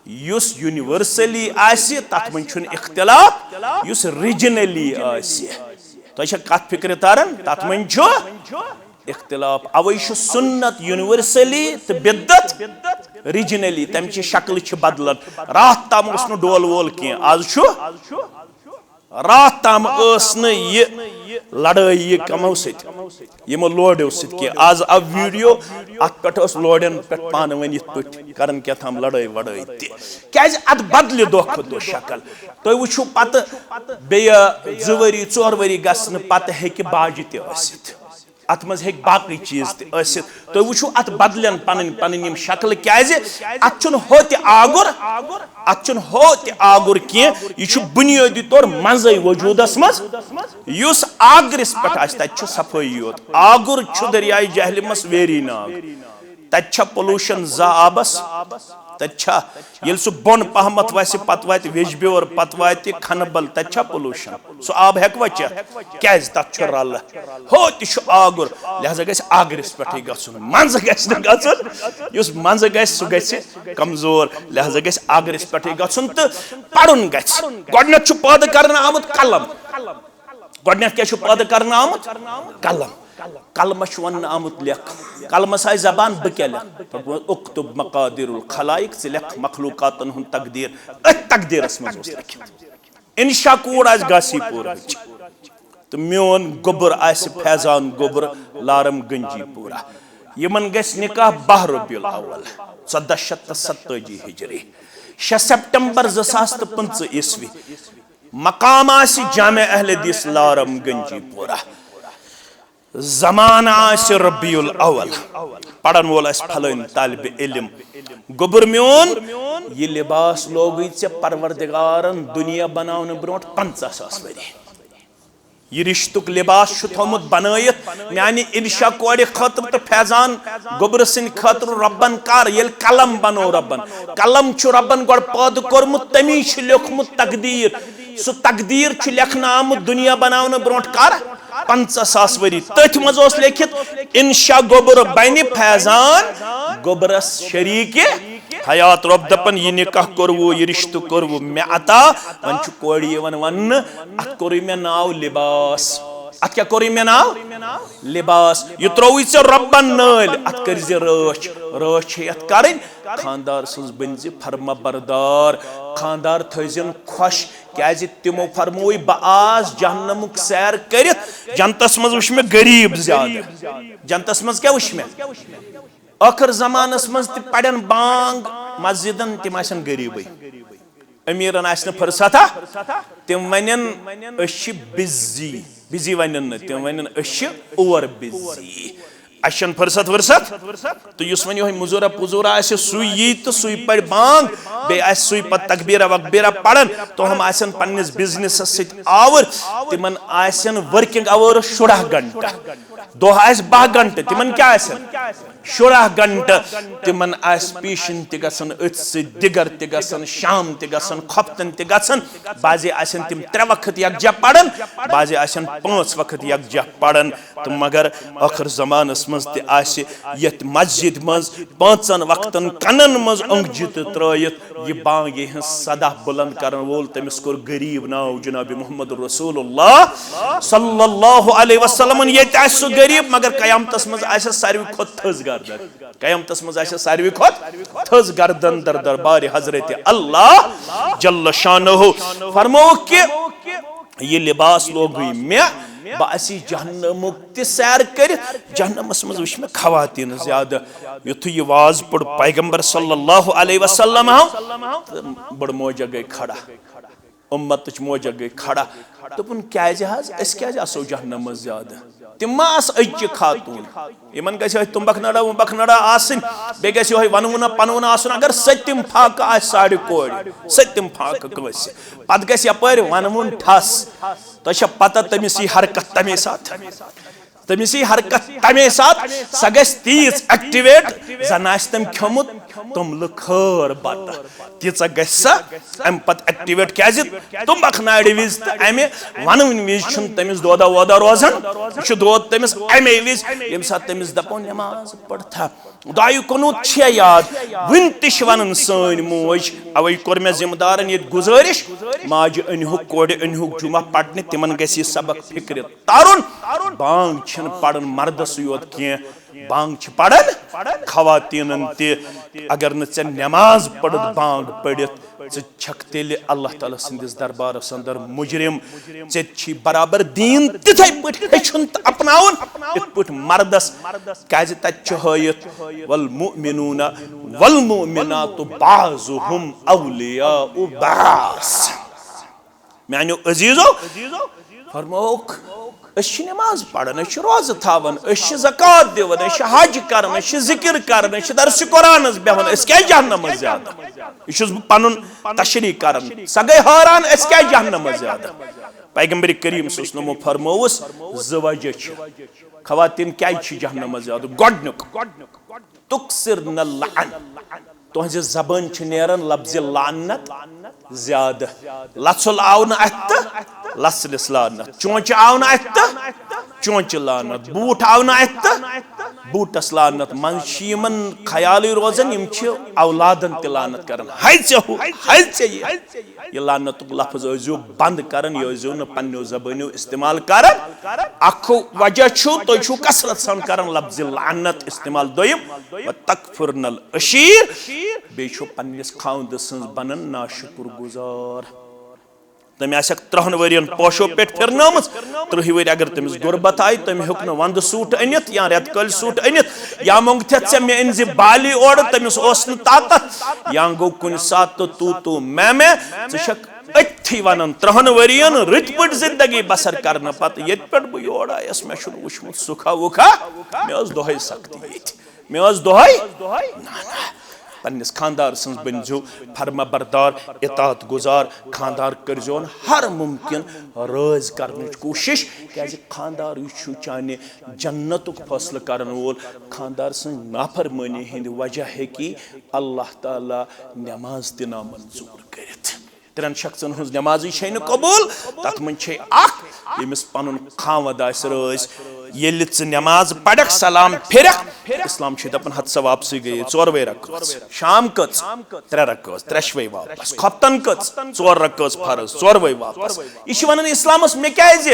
یُس یونیورسلی آسہِ، تتھ منٛز چھُنہٕ اختلاف، یُس ریجنلی آسہِ۔ تۄہہِ چھا کتھ فکرِ تران؟ تتھ منٛز چھُ اختلاف۔ اوے چھُ سنت یونیورسلی تہٕ بدعت ریجنلی، تمہِ چہِ شکلہٕ چھِ بدلان۔ راتھ تام اوس نہٕ ڈول وول کینٛہہ، آز چھُ۔ راتھ تام ٲس نہٕ یہِ لڑٲے یہِ کمو سۭتۍ؟ یِمو لوڈیو سۭتۍ کینٛہہ۔ آز آو ویڈیو، اتھ پٮ۪ٹھ ٲس لوڈٮ۪ن پٮ۪ٹھ پانہٕ ؤنۍ یِتھ پٲٹھۍ کران کیٛاہ تام لڑٲے وڑٲے تہِ۔ کیٛازِ؟ اتھ بدلہِ دۄہ کھۄتہٕ دۄہ شکل۔ تُہۍ وٕچھِو پتہٕ بیٚیہِ زٕ ؤری، ژور ؤری گژھنہٕ پتہٕ ہیٚکہِ باجہِ تہِ ٲسِتھ۔ اتھ منٛز ہیٚکہِ باقٕے چیٖز تہِ ٲسِتھ۔ تُہۍ وٕچھِو اتھ بدلن پنٕنۍ پنٕنۍ یِم شکلہٕ۔ کیٛازِ؟ اتھ چھُنہٕ ہوٚتہِ آگُر، اتھ چھُنہٕ ہوٚتہِ آگُر کینٛہہ۔ یہِ چھُ بُنیٲدی طور منٛزٕے وجوٗدس منٛز۔ یُس آگرِس پٮ۪ٹھ آسہِ، تتہِ چھُ صفٲیی یوت۔ آگُر چھُ دٔریاے جہلمس ویری ناگ۔ تتہِ چھا پولوشن زا آبس؟ تتہِ چھا؟ ییٚلہِ سُہ بۄن پہمتھ وسہِ، پتہٕ واتہِ ویجبیور، پتہٕ واتہِ کھنہٕ بل، تتہِ چھا پولوشن؟ سُہ آب ہیٚکوا چٮ۪تھ؟ کیٛازِ؟ تتھ چھُ رلہٕ۔ ہُہ تہِ چھُ آگُر، لہذا گژھِ آگرِس پٮ۪ٹھٕے گژھُن، منٛزٕ گژھِ نہٕ گژھُن۔ یُس منٛزٕ گژھِ، سُہ گژھِ کمزور، لہذا گژھِ آگرِس پٮ۪ٹھٕے گژھُن تہٕ پرُن گژھِ۔ گۄڈٕنیتھ چھُ پٲدٕ کرنہٕ آمُت قلم۔ گۄڈٕنیتھ کیٛاہ چھُ پٲدٕ کرنہٕ آمُت؟ قلم۔ قلمس چھُ وننہٕ آمُت لیکھ۔ قلمس آیہِ زبان، بہٕ کیٛاہ لیکھٕ؟ پتہٕ ووٚن، "اکتب مقادیر الخلائق"، ژٕ لیکھ مخلوقاتن ہُنٛد تقدیر۔ أتھۍ تقدیرس منٛز اوس لیکھِتھ۔ انشا کوٗر آسہِ گاسی پوٗرٕچ تہٕ میون گوٚبُر آسہِ فیضان گوٚبُر لارم گنجی پوٗرہ۔ یِمن گژھِ نکاح باہ ربیع الاول، ژۄدہ شیٚتھ تہٕ ستٲجی ہجری، شےٚ سپٹمبر زٕ ساس تہٕ پٕنٛژٕہ عیسوی۔ مقام آسہِ جامع اہل حدیث لارم گنجی پورہ۔ زمانہٕ آسہِ ربیع الاول، پرن وول آسہِ پھلٲنۍ طالب علم۔ گوٚبُر میون، یہِ لباس لوگُے ژےٚ پروردگارن دُنیا بناونہٕ برونٛٹھ پنٛژاہ ساس ؤری۔ یہِ رشتُک لباس چھُ تھوٚومُت بنٲیِتھ میانہِ انشا کورِ خٲطرٕ تہٕ فیضان گوٚبرٕ سٕنٛدِ خٲطرٕ۔ رۄبن کر، ییٚلہِ قلم بنوو رۄبن، قلم چھُ رۄبن گۄڈٕ پٲدٕ کوٚرمُت، تمی چھُ لیوٚکھمُت تقدیٖر۔ سُہ تقدیٖر چھُ لیکھنہٕ آمُت دُنیا بناونہٕ برونٛٹھ کر؟ پنٛژاہ ساس ؤری۔ تٔتھۍ منٛز اوس لیکھِتھ، انشا گوٚبُر بنہِ فیضان گوٚبرس شریٖکہِ حیات۔ رۄب دپان، یہِ نکاح کوٚروٕ، یہِ رشتہٕ کوٚروٕ مےٚ عطا۔ وۄنۍ چھُ کورِ یِوان وننہٕ، اتھ کوٚرُے مےٚ ناو لباس۔ اتھ کیٛاہ کوٚرُے مےٚ ناو؟ لباس۔ یہِ ترووُے ژےٚ رۄبن نٲلۍ، اتھ کٔرزِ رٲچھ۔ رٲچھ چھے اتھ کرٕنۍ۔ خاندار سٕنٛز بٔنزِ فرما بردار۔ خاندار تھٲوزٮ۪ن خۄش، کیازِ تِمو فرمووُے، بہٕ آس جہنمُک سیر کٔرِتھ، جنتس منٛز وٕچھ مےٚ غریٖب زیادٕ۔ جنتس منٛز کیٛاہ وٕچھ مےٚ؟ ٲخر زمانس منٛز تہِ پرن بانگ مسجدن، تِم آسن غریبٕے۔ امیرن آسہِ نہٕ فرصتھا، تِم ونن، أسۍ چھِ بزی۔ بزی ونن نہٕ، تِم ونن، أسۍ چھِ اور بزی، اسہِ چھنہٕ فرصت ورصت۔ تہٕ یُس وۄنۍ یِہوٚے مُزوٗرا پُزوٗرا آسہِ، سُے یی تہٕ سُے پرِ بانگ، بیٚیہِ آسہِ سُے پتہٕ تکبیرہ وکبیرہ پران۔ تِم آسن پننِس بزنسس سۭتۍ آوٕر، تِمن آسن working hours شُراہ گھنٹہٕ۔ دۄہ آسہِ باہ گھنٹہٕ، تِمن کیٛاہ آسن؟ شُراہ گھنٹہٕ۔ تِمن آسہِ پیشن تہِ گژھان، أتھۍ سۭتۍ دِگر تہِ گژھان، شام تہِ گژھان، خۄفتن تہِ گژھان۔ بعضے آسن تِم ترٛےٚ وقت یکجاہ پران، بعضے آسن پانٛژھ وقت یکجاہ پران۔ تہٕ مگر ٲخر زمانس منٛز تہِ آسہِ یتھ مسجد منٛز پانٛژن وقتن کنن منٛز اونگجہِ تہِ ترٲیِتھ، یہِ بانگہِ ہٕنٛز صدا بلند کرن وول، تٔمِس کوٚر غریب ناو جناب محمد رسول اللہ صلی اللہ علیہ وسلمن۔ ییٚتہِ آسہِ سُہ غریب، مگر قیامتس منٛز آسٮ۪س ساروی کھۄتہٕ تھٔز گردن۔ قیامتس منٛز آسٮ۪س ساروی کھۄتہٕ تھٔز گردن در دربارِ حضرت اللہ جل شانہ۔ فرمووُکھ کہِ یہِ لباس لوگُے مےٚ، بہٕ آسی جہنمُک تہِ سیر کٔرِتھ۔ جہنمس منٛز وٕچھ مےٚ خواتین زیادٕ۔ یُتھُے یہِ واز پوٚر پیغمبر صلی اللہ علیہ وسلم، تہٕ بٔڑ موجہ گٔے کھڑا، اُمتٕچ موجہ گٔے کھڑا۔ دوٚپُن، کیٛازِ حظ؟ أسۍ کیٛازِ آسو جہنمس زیادٕ؟ تِم ما آسہٕ أزچہِ خاتوٗن؟ یِمن گژھِ یِہوٚے تُمبکھ نٲرا وُمبکھ نٲرا آسٕنۍ، بیٚیہِ گژھِ یِہوٚے ونوُنا پنوُنا آسُن۔ اگر سٔتِم فاقہٕ آسہِ ساڑِ کورِ، سٔتِم فاقہٕ کٲنٛسہِ، پتہٕ گژھِ یپٲرۍ ونوُن ٹھس۔ تۄہہِ چھا پتہ تٔمِس یی حرکت تمے ساتہٕ؟ تٔمِس یی حرکت تمے ساتہٕ، سۄ گژھِ تیٖژ ایکٹیویٹ، زن آسہِ تٔمۍ کھیوٚمُت توٚملہٕ خٲر بتہٕ۔ تیٖژاہ گژھِ سۄ امہِ پتہٕ ایکٹیویٹ۔ کیٛازِ؟ تُمبکھ نارِ وِزِ تہٕ امہِ ونوٕنۍ وِزِ چھُنہٕ تٔمِس دودا وودا روزان۔ یہِ چھُ دود تٔمِس امے وِزِ، ییٚمہِ ساتہٕ تٔمِس دپو، نماز پٔرتھا، دعایہِ قنوت چھےٚ یاد؟ وُنہِ تہِ چھِ ونان سٲنۍ موج۔ اوے کوٚر مےٚ ذمہٕ دارن ییٚتہِ گُزٲرِش، ماجہِ أنۍہُکھ، کورِ أنۍہُکھ جمعہ پرنہِ، تِمن گژھِ یہِ سبق فکرِ ترُن۔ بانگ چھِنہٕ پران مردسٕے یوت کینٛہہ، بانگ چھِ پران، خواتینن تہِ، اگر نہٕ ژےٚ نماز پٔرِتھ بانگ پٔرِتھ، ژٕ چھکھ تیٚلہِ اللہ تعالیٰ سٕنٛدِس دربارس اندر مجرم۔ ژےٚ تہِ چھی برابر دیٖن تِتھے پٲٹھۍ ہیٚچھُن تہٕ اپناوُن، یِتھ پٲٹھۍ مردس، کیازِ تتہِ چھُ ہٲیِتھ، والمؤمنون والمؤمنات بعضهم اولیاء بعض۔ میانیو عزیزو، فرمووُکھ، أسۍ چھِ نماز پران، أسۍ چھِ روزٕ تھاوان، أسۍ چھِ زکوٰۃ دِوان، أسۍ چھِ حج کران، أسۍ چھِ ذکر کران، أسۍ چھِ درسِ قرآنس بیہوان، أسۍ کیازِ جہنمس زیادٕ؟ یہِ چھُس بہٕ پنُن تشریح کران۔ سۄ گٔے حٲران، أسۍ کیازِ جہنمس زیادٕ؟ پیغمبر کریم صلی اللہ علیہ وسلمو فرمووُس، زٕ وجہ چھِ۔ خواتین کیازِ چھِ جہنمس زیادٕ؟ گۄڈنیُک، تُکثرن اللعن۔ تُہنٛزِ زبٲنۍ چھِ نیران لفظِ لعنت زیادٕ۔ لژھُل آو نہٕ اتھِ تہٕ لژھلِس لعنت۔ چونچہِ آو نہٕ اتھِ تہٕ چونچہِ لعنت۔ بوٗٹھ آو نہٕ اتھِ تہٕ بوٗٹس لعنت۔ منٛزٕ چھِ یِمن خیالٕے روزان، یِم چھِ اولادن تہِ لعنت کران۔ ہے ژےٚ ہُہ، ہے ژےٚ یہِ۔ یہِ لعنتُک لفظ ٲسۍزیو بنٛد کران، یہِ ٲسۍزیو نہٕ پننیو زبٲنیو استعمال کران۔ اکھ وجہ چھُ، تُہۍ چھِو کثرت سان کران لفظِ لعنت استعمال۔ دوٚیِم، وتکفرن العشیر، بیٚیہِ چھُو پننِس خاوندٕ سٕنٛز بنان ناشُکر گُزار۔ تٔمۍ آسٮ۪کھ ترٛہَن ؤرین پوشو پٮ۪ٹھ پھِرنٲومٕژ، ترٛہہِ ؤرۍ اگر تٔمِس غربت آیہِ، تٔمۍ ہیوٚک نہٕ وندٕ سوٗٹ أنِتھ یا رٮ۪تہٕ کٲلۍ سوٗٹ أنِتھ، یا موٚنگتھٮ۪تھ ژےٚ مےٚ أنۍ زِ بالی اورٕ، تٔمِس اوس نہٕ طاقت، یا گوٚو کُنہِ ساتہٕ تہٕ تو تو میں میں، ژٕ چھکھ أتھی ونان، ترٛہَن ؤرین رٕتۍ پٲٹھۍ زندگی بسر کرنہٕ پتہٕ ییٚتہِ پٮ۪ٹھ بہٕ یور آیس، مےٚ چھُنہٕ وٕچھمُت سُکھا وُکھا، مےٚ ٲس دۄہے سختی ییٚتہِ۔ مےٚ ٲس دۄہے؟ نہ، نہ۔ پننِس خاندار سٕنٛز بٔنۍزیو فرما بردار، اطاعت گزار، خاندار کٔرۍزیون ہر ممکن رٲضۍ کرنٕچ کوٗشش، کیازِ خاندارٕے چھُ چانہِ جنتُک فٲصلہٕ کرن وول۔ خاندار سٕنٛز نافرمٲنی ہٕنٛدِ وجہ ہیٚکہِ اللہ تعالیٰ نماز تہِ نامنظور کٔرِتھ۔ ترٛٮ۪ن شخصن ہٕنٛز نمازٕے چھے نہٕ قبوٗل، تتھ منٛز چھے اکھ، ییٚمِس پنُن خاوند آسہِ رٲضۍ۔ ییٚلہِ ژٕ نماز پرکھ، سلام پھرکھ، اسلام چھُے دپان، ہتہٕ سا واپسٕے گٔیے ژوروے رکٲژ۔ شام کٔژ؟ ترٛےٚ رکٲژ، ترٛٮ۪شوے واپس۔ خۄفتن کٔژ؟ ژور رکٲژ فرض، ژوروے واپس۔ یہِ چھُ ونان اسلامس، مےٚ کیازِ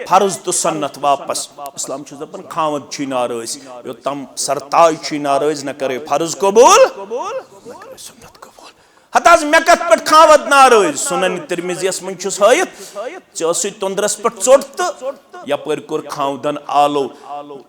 فرض تہٕ سنت واپس؟ اسلام چھُس دپان، خاوند چھُے ناراض، یوٚتام سرتاج چھُے ناراض، نہ کرے فرض قبوٗل، نہ کرے سنت قبوٗل۔ ہتہٕ حظ، مےٚ کتھ پٮ۪ٹھ خاوند ناراض؟ سنن ترمذیس منٛز چھُس ہٲیِتھ، ژےٚ ٲسٕے توٚندرس پٮ۪ٹھ ژوٚٹ تہٕ یپٲرۍ کوٚر خاوندن آلو۔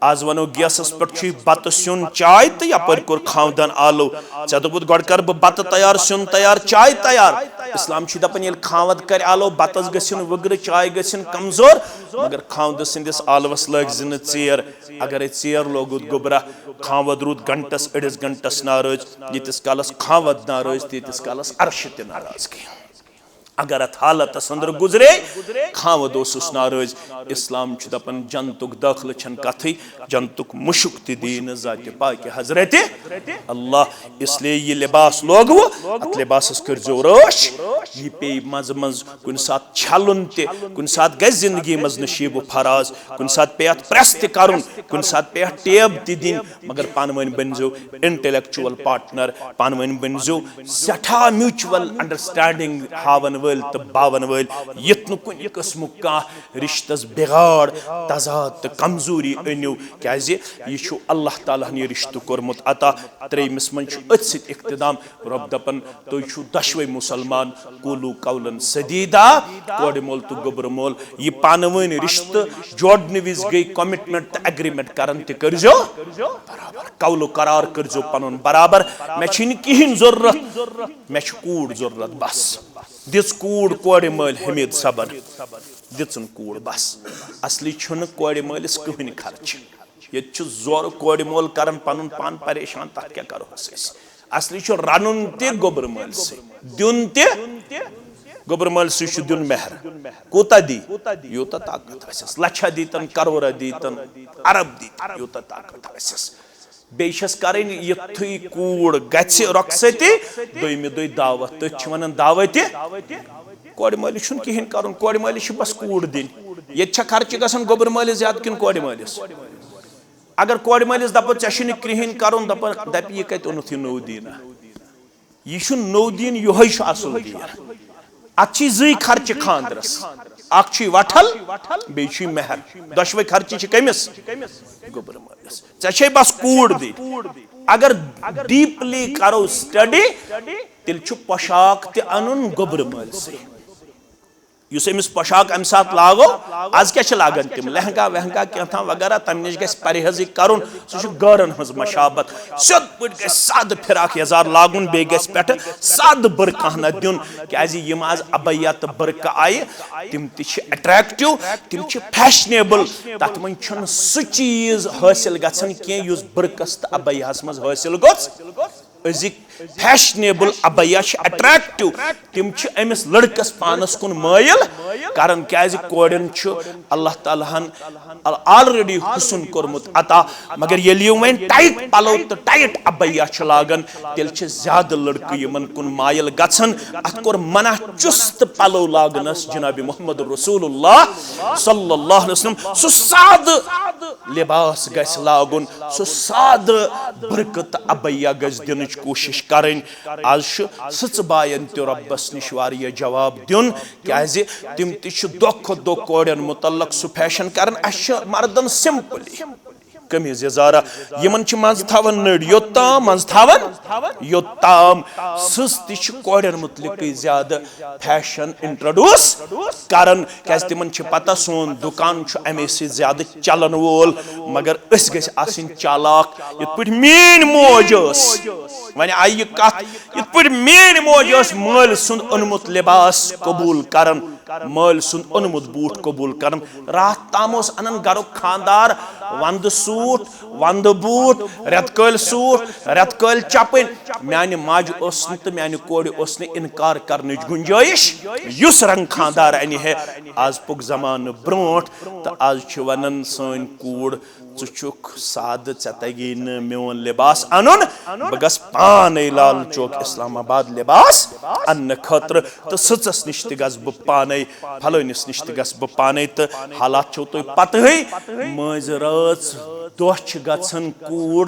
از ونو گیسس پٮ۪ٹھ چھُے بتہٕ سیُن چاے تہٕ یپٲرۍ کوٚر خاوندن آلو۔ ژےٚ دوٚپُتھ گۄڈٕ کر بہٕ بتہٕ تیار، سیُن تیار، چاے تیار۔ اسلام چھُ دپان ییٚلہِ خاوند کرِ آلو، بتس گژھن وٕگرٕ، چاے گژھن کمزور، مگر خاوندٕ سٕنٛدِس آلوس لٲگۍ زِ نہٕ ژیر۔ اگرے ژیر لوگُت گوٚبرا، خاوند روٗد گھنٹس أڑِس گھنٹس ناراض، ییٖتِس کالس خاوند ناراض تیٖتِس کالس عرش تہِ ناراض گٔے۔ اگر اتھ حالتس اندر گزرے، خاوند اوسُس ناراض، اسلام چھُ دپان جنتُک دٲخلہٕ چھنہٕ کتھٕے، جنتُک مُشُک تہِ دی نہٕ ذاتِ پاکہِ حضرت اللہ۔ اس لیے یہِ لباس لوگوٕ، اتھ لباسس کٔرۍزیو رٲچھ، یہِ پیٚیہِ منٛزٕ منٛزٕ کُنہِ ساتہٕ چھلُن تہِ، کُنہِ ساتہٕ گژھِ زندگی منٛز نشیب و فراز، کُنہِ ساتہٕ پیٚیہِ اتھ پریس تہِ کرُن، کُنہِ ساتہٕ پیٚیہِ اتھ ٹیب تہِ دِنۍ، مگر پانہٕ ؤنۍ بٔنۍزیو intellectual partner، پانہٕ ؤنۍ بٔنۍزیو سٮ۪ٹھاہ mutual understanding ہاون وٲلۍ تہٕ باون وٲلۍ، یُتھ نہٕ کُنہِ قٕسمُک کانٛہہ رشتس بگاڑ، تضاد تہٕ کمزوری أنِو، کیازِ یہِ چھُ اللہ تعالیٰ ہن یہِ رشتہٕ کوٚرمُت عطا۔ ترٛیٚیمِس منٛز چھُ أتھۍ سۭتۍ اختتام، رۄب دپان، تُہۍ چھِو دۄشوے مُسلمان، قولوا قولا سدیدا، کورِ مول تہٕ گوٚبرٕ مول۔ یہِ پانہٕ ؤنۍ رشتہٕ جوڑنہٕ وِزِ گٔے commitment تہٕ agreement کران، تہِ کٔرزیو برابر۔ قول و قرار کٔرزیو پنُن برابر۔ مےٚ چھِنہٕ کِہیٖنۍ ضروٗرت، مےٚ چھِ کوٗر ضروٗرت بس۔ دِژ کوٗر کورِ مٲلۍ حمید صٲبن، دِژٕن کوٗر بس۔ اصلی چھُنہٕ کورِ مٲلِس کٕہٕنۍ خرچہٕ۔ ییٚتہِ چھُ زورٕ کورِ مول کران پنُن پان پریشان، تتھ کیٛاہ کرہوس أسۍ؟ اصلی چھُ رنُن تہِ گوٚبرٕ مٲلۍ سٕے، دیُن تہِ گوٚبرٕ مٲلۍ سٕے چھُ دیُن مہر۔ کوٗتاہ دی؟ یوٗتاہ طاقت آسٮ۪س۔ لچھا دیٖتن، کرورا دیٖتن، ارب دیٖتن، یوٗتاہ طاقت آسٮ۪س۔ بیٚیہِ چھَس کرٕنۍ یُتھُے کوٗر گژھِ رۄخصتی، دوٚیمہِ دۄہہِ دعوت، تٔتھۍ چھِ ونان دعوتِ۔ کورِ مٲلِس چھُنہٕ کِہیٖنۍ کرُن، کورِ مٲلِس چھِ بس کوٗر دِنۍ۔ ییٚتہِ چھا خرچہٕ گژھان گوٚبرٕ مٲلِس زیادٕ کِنہٕ کورِ مٲلِس؟ اگر کورِ مٲلِس دپو، "ژےٚ چھُے نہٕ کِہیٖنۍ کرُن"، دپان، دپہِ، "یہِ کتہِ اوٚنُتھ یہِ نوٚو دیٖنہ؟ یہِ چھُنہٕ نوٚو دیٖن، یِہوٚے چھُ اصل دیٖن۔" اتھ چھِ زٕے خرچہٕ خاندرس۔ اکھ چھُے وٹھل، بیٚیہِ چھُے مہر۔ دۄشوے خرچہِ چھِ کٔمِس؟ گوٚبرٕ مٲلِس۔ ژےٚ چھے بس کوٗر دِنۍ۔ اگر ڈیپلی کرو سٹڈی، تیٚلہِ چھُ پوشاک تہِ انُن گوٚبرٕ مٲلسٕے۔ یُس أمِس پوشاک امہِ ساتہٕ لاگو، از کیٛاہ چھِ لاگان تِم؟ لہنگا وہنگا کینٛہہ تام وغیرہ، تمہِ نِش گژھِ پرہیزٕے کرُن۔ سُہ چھُ غٲرن ہٕنٛز مشابت۔ سیوٚد پٲٹھۍ گژھِ سادٕ فراک یزار لاگُن، بیٚیہِ گژھِ پٮ۪ٹھٕ سادٕ بٔرقہٕ ہنا دیُن، کیٛازِ یِم از ابیا تہٕ بٔرقہٕ آیہِ، تِم تہِ چھِ اٹریکٹو، تِم چھِ فیشنیبل۔ تتھ منٛز چھُنہٕ سُہ چیٖز حٲصِل گژھان کینٛہہ یُس بٔرقس تہٕ ابیاہس منٛز حٲصِل گوٚژھ۔ أزِکۍ فیشنیبل ابیا چھِ اٹریکٹو، تِم چھِ أمِس لڑکس پانس کُن مٲیِل کران، کیٛازِ کورٮ۪ن چھُ اللہ تعالیٰ ہن آلریڈی حسن کوٚرمُت عطا۔ مگر ییٚلہِ یِم وۄنۍ ٹایٹ پلو تہٕ ٹایٹ ابیا چھِ لاگان، تیٚلہِ چھِ زیادٕ لڑکہٕ یِمن کُن مایل گژھان۔ اتھ کوٚر منع چُست پلو لاگنس جناب محمد رسول اللہ صلی اللہ علیہ وسلم۔ سُہ سادٕ لباس گژھِ لاگُن، سُہ سادٕ بٔرقہٕ تہٕ ابیا گژھِ دِنٕچ کوٗشش کرٕنۍ۔ از چھُ سٕژٕ باین تہِ رۄبس نِش واریاہ جواب دیُن، کیازِ تِم تہِ چھِ دۄہ کھۄتہٕ دۄہ کورٮ۪ن متعلق سُہ فیشن کران۔ اسہِ چھِ مردن سمپلی قمیض یزارہ، یِمن چھِ منٛزٕ تھاوان نٔرۍ، یوٚتام منٛزٕ تھاوان یوٚتام۔ سٕژ تہِ چھِ کورٮ۪ن متعلقٕے زیادٕ فیشن انٹروڈیوس کران، کیازِ تِمن چھِ پتہ سون دُکان چھُ امے سۭتۍ زیادٕ چلن وول۔ مگر أسۍ گٔژھۍ آسٕنۍ چالاک، یِتھ پٲٹھۍ میٲنۍ موج ٲس۔ وۄنۍ آیہِ یہِ کتھ، یِتھ پٲٹھۍ میٲنۍ موج ٲس مٲلۍ سُنٛد اوٚنمُت لباس قبول کران، مٲلۍ سُنٛد اوٚنمُت بوٗٹھ قبول کران۔ راتھ تام اوس انان گرُک خاندار وندٕ سوٗٹ، وندٕ بوٗٹھ، رٮ۪تہٕ کٲلۍ سوٗٹ، رٮ۪تہٕ کٲلۍ چپٕنۍ۔ میانہِ ماجہِ اوس نہٕ تہٕ میانہِ کورِ اوس نہٕ انکار کرنٕچ گنجٲیش۔ یُس رنگ خاندار انہِ ہے، از پوٚک زمانہٕ برونٛٹھ، تہٕ از چھِ ونان سٲنۍ کوٗر، "ژٕ چھُکھ سادٕ، ژےٚ تگی نہٕ میون لباس انُن، بہٕ گژھٕ پانے لال چوک اسلام آباد لباس اننہٕ خٲطرٕ، تہٕ سٕژس نِش تہِ گژھٕ بہٕ پانے، فلٲنِس نِش تہِ گژھٕ بہٕ پانے۔" تہٕ حالات چھِو تۄہہِ پتہٕے، مٲنٛزِ رٲژ دۄہ چھِ گژھان کوٗر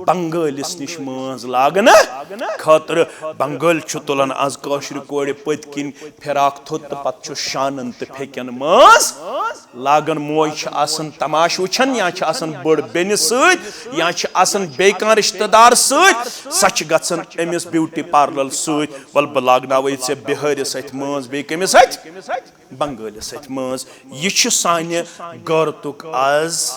بنگٲلِس نِش مٲنٛز لاگنہٕ خٲطرٕ۔ بنگٲلۍ چھُ تُلان از کٲشرِ کورِ پٔتۍ کِنۍ فراک تھوٚد تہٕ پتہٕ چھُ شانن تہٕ پھیٚکٮ۪ن مٲنٛز لاگان۔ موج چھِ آسان تماش وٕچھان، یا چھِ آسان بٔڑ بیٚنہِ سۭتۍ، یا چھِ آسان بیٚیہِ کانٛہہ رشتہٕ دار سۭتۍ، سۄ چھِ گژھان أمِس بیوٹی پارلر سۭتۍ، "ول بہٕ لاگناوے ژےٚ بِہٲرِس اَتھِ مٲنٛز، بیٚیہِ کٔمِس اَتھِ؟ بنگٲلِس اَتھِ مٲنٛز۔" یہِ چھُ سانہِ غٲرتُک از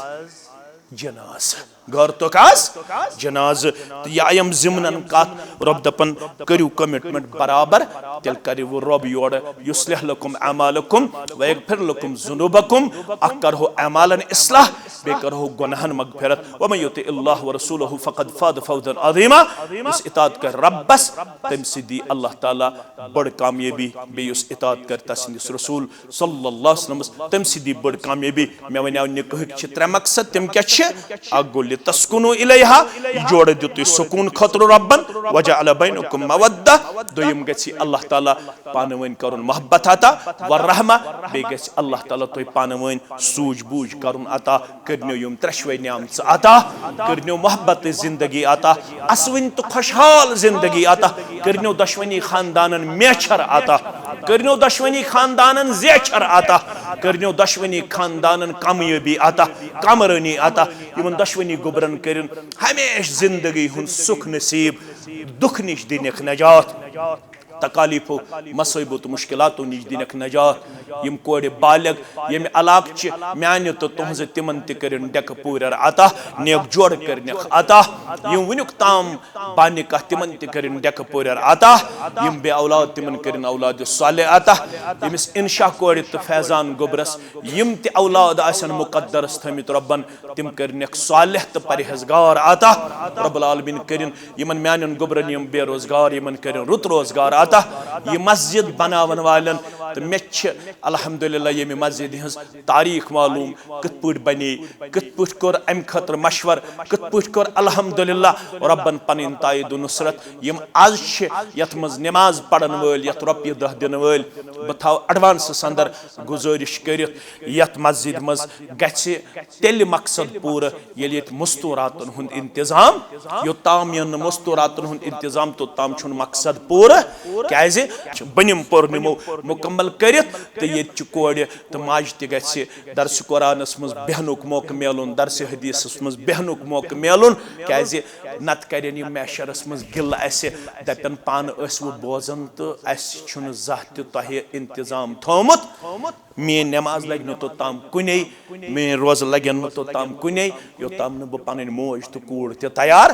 جنازٕ۔ غٲرتُک از جنازٕ۔ تہٕ یہِ آیم ضمنن کتھ، رۄب دپان، کٔرِو کمٹمنٹ برابر، تیٚلہِ کرِ وۄنۍ رۄب یورٕ، "یصلح لکم اعمالکم ویغفر لکم ذنوبکم"۔ اکھ کرہو اعمالن اصلاح، بیٚیہِ کرہو گۄناہن مغفرت۔ "ومن یطع اللہ ورسولہ فقد فاز فوزا عظیما"۔ یُس اطاعت کرِ رۄبس، تٔمۍ سۭتۍ دی اللہ تعالیٰ بٔڑ کامیٲبی، بیٚیہِ یُس اطاعت کرِ تسٕنٛدِس رسول صلی اللہ علیہ وسلمس، تٔمۍ سۭتۍ دی بٔڑ کامیٲبی۔ مےٚ ونیو نکاحٕکۍ چھِ ترٛےٚ مقصد، تِم کیٛاہ چھِ؟ اکھ گوٚو لِتَسْكُنُوا إِلَيْهَا، یہِ جوڑٕ دیُت تُہۍ سکوٗن خٲطرٕ رۄبن، "وَجَعَلَ بَيْنَكُمْ مَوَدَّةً"، دوٚیِم گژھِ اللہ تعالیٰ پانہٕ ؤنۍ کرُن محبت عطا، "وَالرَّحْمَةَ"، بیٚیہِ گژھِ اللہ تعالیٰ تۄہہِ پانہٕ ؤنۍ سوٗجھ بوٗجھ کرُن عطا۔ کٔرنیو یِم ترٛٮ۪شوَے نعمژٕ عطا، کٔرنیو محبت زندگی عطا، اسوٕنۍ تہٕ خۄشحال زندگی عطا، کٔرنیو دۄشوٕنی خاندانن میچھر عطا، کٔرنیو دۄشوٕنی خاندانن زیچھر عطا، کٔرنیو دۄشوٕنی خاندانن کامیٲبی عطا، کامرٲنی عطا، یِمن دۄشوٕنی گوٚبرن کٔرِن ہمیشہِ زندگی ہُنٛد سُکھ نصیب، دُکھ نِش دِنکھ نجات۔ تکالیفو، مصٲیبو تہٕ مشکلاتو نِش دِنکھ نجات۔ یِم کورِ بالغ ییٚمہِ علاقہٕ چہِ، میانہِ تہٕ تُہنزِ، تِمن تہِ کٔرِن ڈیکہٕ پوٗرٮ۪ر عطا، نیک جوڑٕ کٔرنکھ عطا۔ یِم وُنیُک تام بانِکاہ، تِمن تہِ کٔرِن ڈیکہٕ پوٗرٮ۪ر عطا۔ یِم بے اولاد، تِمن کٔرِن اولاد صالح عطا۔ ییٚمِس انشا کورِ تہٕ فیضان گوٚبرس یِم تہِ اولاد آسن مقدرس تھٲمٕتۍ رۄبن، تِم کٔرنکھ صالح تہٕ پرہیزگار عطا۔ رب العالمین کٔرِن یِمن میانٮ۪ن گوٚبرن یِم بے روزگار، یِمن کٔرِن رُت روزگار عطا۔ یہِ مسجد بناون والٮ۪ن تہٕ مےٚ چھِ الحمدللہ ییٚمہِ مسجدِ ہٕنٛز تاریخ معلوم، کِتھ پٲٹھۍ بنے، کِتھ پٲٹھۍ کوٚر امہِ خٲطرٕ مشور، کِتھ پٲٹھۍ کوٚر الحمدللہ ربن پنٕنۍ تایید و نصرت۔ یِم از چھِ یتھ منٛز نماز پرن وٲلۍ، یتھ رۄپیہِ دہ دِنہٕ وٲلۍ، بہٕ تھاوٕ ایڈوانسس اندر گزٲرِش کٔرِتھ، یتھ مسجدِ منٛز گژھِ تیٚلہِ مقصد پوٗرٕ، ییٚلہِ ییٚتہِ مستوراتن ہُنٛد انتظام، یوٚتام یِن نہٕ مستوراتن ہُنٛد انتظام، توٚتام چھُنہٕ مقصد پوٗرٕ۔ کیازِ؟ بٔنِم پوٚر نِمو مُکمل کٔرِتھ، تہٕ ییٚتہِ چہِ کورِ تہٕ ماجہِ تہِ گژھِ درسِ قرآنس منٛز بیٚہنُک موقعہٕ میلُن، درسِ حدیثس منٛز بیٚہنُک موقعہٕ میلُن۔ کیازِ؟ نتہٕ کرن یِم محشرس منٛز گِلہٕ اسہِ، دپن پانہٕ ٲسوٕ بوزان تہٕ اسہِ چھُنہٕ زانٛہہ تہِ تۄہہِ انتظام تھوٚومُت۔ میٲنۍ نماز لگہِ نہٕ توٚتام کُنے، میٲنۍ روزٕ لگن نہٕ توٚتام کُنے، یوٚتام نہٕ بہٕ پنٕنۍ موج تہٕ کوٗر تہِ تیار۔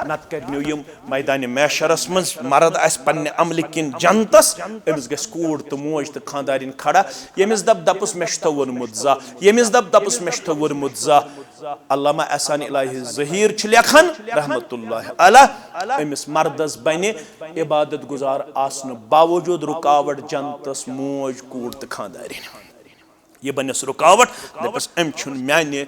نتہٕ کرنو یِم میدانِ محشرس منٛز، مرد آسہِ پننہِ عملہِ کِنۍ جنتس، أمِس گژھِ کوٗر تہٕ موج تہٕ خاندارِنۍ کھڑا، ییٚمِس دپ دپُس مےٚ چھُتھ ووٚنمُت زانٛہہ، ییٚمِس دپ دپُس مےٚ چھُتھ ووٚنمُت زانٛہہ۔ علامہ احسان الہی ظہیر چھُ لیکھان، رحمت اللہ علیہ، أمِس مردس بنہِ عبادت گزار آسنہٕ باوجود رکاوٹ جنتس موج، کوٗر تہٕ خاندارِنۍ۔ یہِ بنٮ۪س رکاوٹ، دپٮ۪س أمۍ چھُنہٕ میانہِ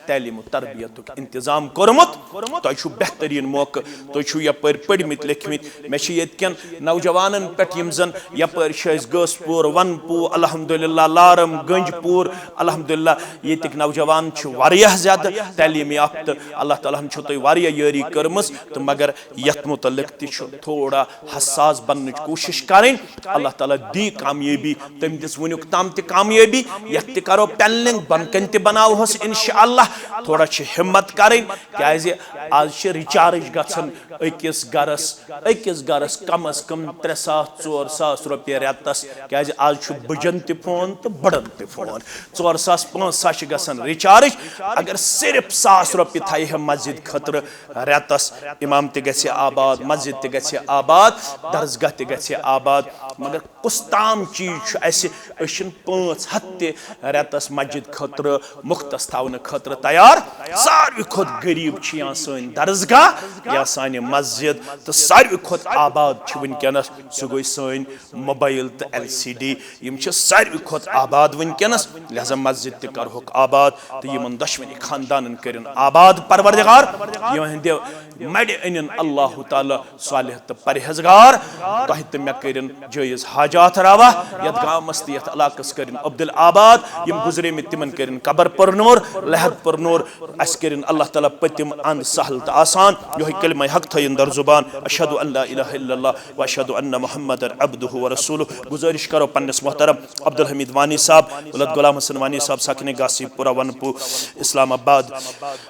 تعلیم و تربیتُک انتظام کوٚرمُت۔ تۄہہِ چھُو بہترین موقعہٕ، تُہۍ چھِو یپٲرۍ پٔرمٕتۍ لیکھمٕتۍ۔ مےٚ چھِ ییٚتہِ کٮ۪ن نوجوانن پٮ۪ٹھ، یِم زن یپٲرۍ چھِ أسۍ گٲسپوٗر، ونپوٗ، الحمدللہ، لارم گنج پوٗر، الحمدللہ، ییٚتِکۍ نوجوان چھِ واریاہ زیادٕ تعلیم یافتہٕ۔ اللہ تعالیٰ ہن چھو تۄہہِ واریاہ یٲری کٔرمٕژ، تہٕ مگر یتھ متعلق تہِ چھُ تھوڑا حساس بننٕچ کوٗشش کرٕنۍ۔ اللہ تعالیٰ دی کامیٲبی، تٔمۍ دِژ وٕنیُک تام تہِ کامیٲبی، یتھ تہِ کرو پلننگ، بۄن کنہِ تہِ بناوہوس انشاءاللہ۔ تھوڑا چھِ ہمت کرٕنۍ، کیازِ آز چھِ ریچارج گژھان أکِس گرس، أکِس گرس کم از کم ترٛےٚ ساس، ژور ساس رۄپیہِ رٮ۪تس، کیازِ آز چھُ بٕجن تہِ فون تہٕ بٕڑن تہِ فون۔ ژور ساس، پانٛژھ ساس چھِ گژھان ریچارج۔ اگر صرف ساس رۄپیہِ تھایہِ ہے مسجد خٲطرٕ رٮ۪تس، امام تہِ گژھِ آباد، مسجد تہِ گژھِ آباد، درسگاہ تہِ گژھِ آباد، مگر کُس تام چیٖز چھُ اَسہِ؟ أسۍ چھِنہٕ پانٛژھ ہَتھ تہِ رٮ۪تس مسجد خٲطرٕ مُختس تھاونہٕ خٲطرٕ تیار۔ ساروی کھۄتہٕ غریٖب چھِ یا سٲنۍ درسگاہ یا سانہِ مسجد، تہٕ ساروی کھۄتہٕ آباد چھِ وٕنکیٚنس، سُہ گوٚو سٲنۍ موبایل تہٕ ایل سی ڈی۔ یِم چھِ ساروی کھۄتہٕ آباد وٕنکیٚنس، لہذا مسجد تہِ کرہوکھ آباد تہٕ یِمن دۄشوٕنی خاندانن کٔرِن آباد پروردگار۔ یِہنٛدِ مَرِ أنِن اللہ تعالیٰ صالح تہٕ پرہیزگار۔ تۄہہِ تہٕ مےٚ کٔرِن جٲیز حاجات روا۔ یتھ گامس تہٕ یتھ علاقس کٔرِن عبدال آباد۔ یِم گُزریمٕتۍ تِمن کٔرِن قبر پرنور، لحد پرنور۔ اسہِ کٔرِن اللہ تعالیٰ پٔتِم اند سہل تہٕ آسان۔ یِہوٚے کلمہ حق تھٲیِن در زبان، اشہد ان لا الہ الا اللہ و اشہد ان محمد عبدہ و رسولہ۔ گزارش کرو پننِس محترم عبدالحمید وانی صاحب، ولد غلام حسن وانی صاحب، ساکن گاسی پورہ، ونپو، اسلام آباد۔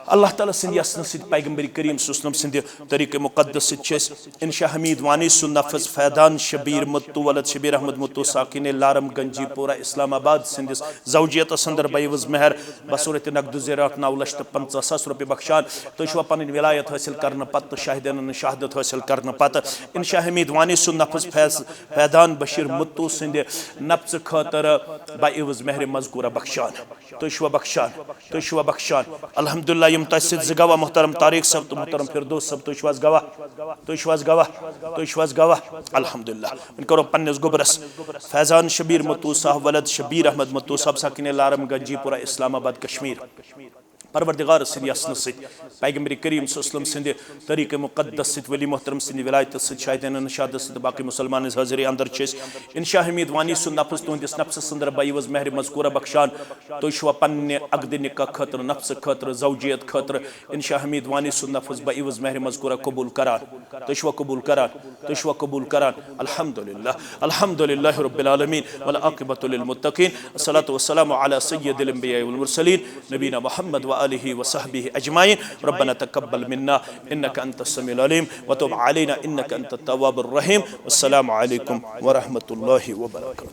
اللہ تعالیٰ سٕنٛدِ یژنہٕ سۭتۍ، پیغمبر کریم صلی اللہ علیہ وسلم سٕنٛدِ طریقہ مقدس سۭتۍ چھِ أسۍ انشا حمید وانی سُنٛد نفس فیضان شبیر متو ولد شبیر احمد متو ساکن لارم گنجی پورہ اسلام آباد سٕنٛدِس زوجیتس اندر بعوض مہر بصورت نقد زیورات نو لچھ تہٕ پنژاہ ساس رۄپیہِ بخشان۔ تُہۍ چھِوا پنٕنۍ ولایت حٲصِل کرنہٕ پتہٕ تہٕ شاہدینن شہادت حٲصِل کرنہٕ پتہٕ انشا حمید وانی سُنٛد نفس فیض، فیضان بشیر متو سٕنٛدِ نفسہٕ خٲطرٕ بعوض مہر مذکورہ بخشان؟ تُہۍ چھِوا بخشان؟ تُہۍ چھِوا بخشان؟ الحمدللہ، یِم تۄہہِ سۭتۍ زٕ گواہ، محترم طارق صٲب تہٕ محترم فردوس صٲب، تُہۍ چھِو حظ گواہ؟ تُہۍ چھِو حظ گواہ؟ تُہۍ چھِو حظ گواہ؟ الحمدللہ۔ وۄنۍ کرو پننِس گوٚبرس فیضان شبیر متو صاحب ولد شبیر احمد متو صاحب ساکن لارم گنجی پورہ اسلام آباد کشمیر۔ پروردگار سٕنٛدِ یژنہٕ سۭتۍ، پیغمبر کریم صلی اللہ علیہ وسلم سٕنٛدِ طریقہ مقدس سۭتۍ، ولی محترم سٕنٛدِ ولایتس سۭتۍ، شاہدینن شہادت سۭتۍ، باقی مسلمان حٲضری اندر چھِ أسۍ انشا حمید وانی سُنٛد نفس تُہنٛدِس نفسس اندر بعوض مہر مذکورہ بخشان۔ تُہۍ چھِوا پننہِ عقد نکاح خٲطرٕ، نفسہٕ خٲطرٕ، زوجیت خٲطرٕ انشا حمید وانی سُنٛد نفس بعوض مہر مذکورہ قبول کران؟ تُہۍ چھِوا قبول کران؟ تُہۍ چھِوا قبول کران؟ الحمدللہ، الحمدللہ رب العالمین، والعاقبۃ للمتقین، الصلاۃ والسلام علی سید الانبیاء والمرسلین، نبینا محمد وآلہ وصحبہ اجمعین۔ ربنا تقبل منا انک انت السمیع العلیم وتب علینا انک انت التواب الرحیم۔ والسلام علیکم ورحمۃ اللہ وبرکاتہ۔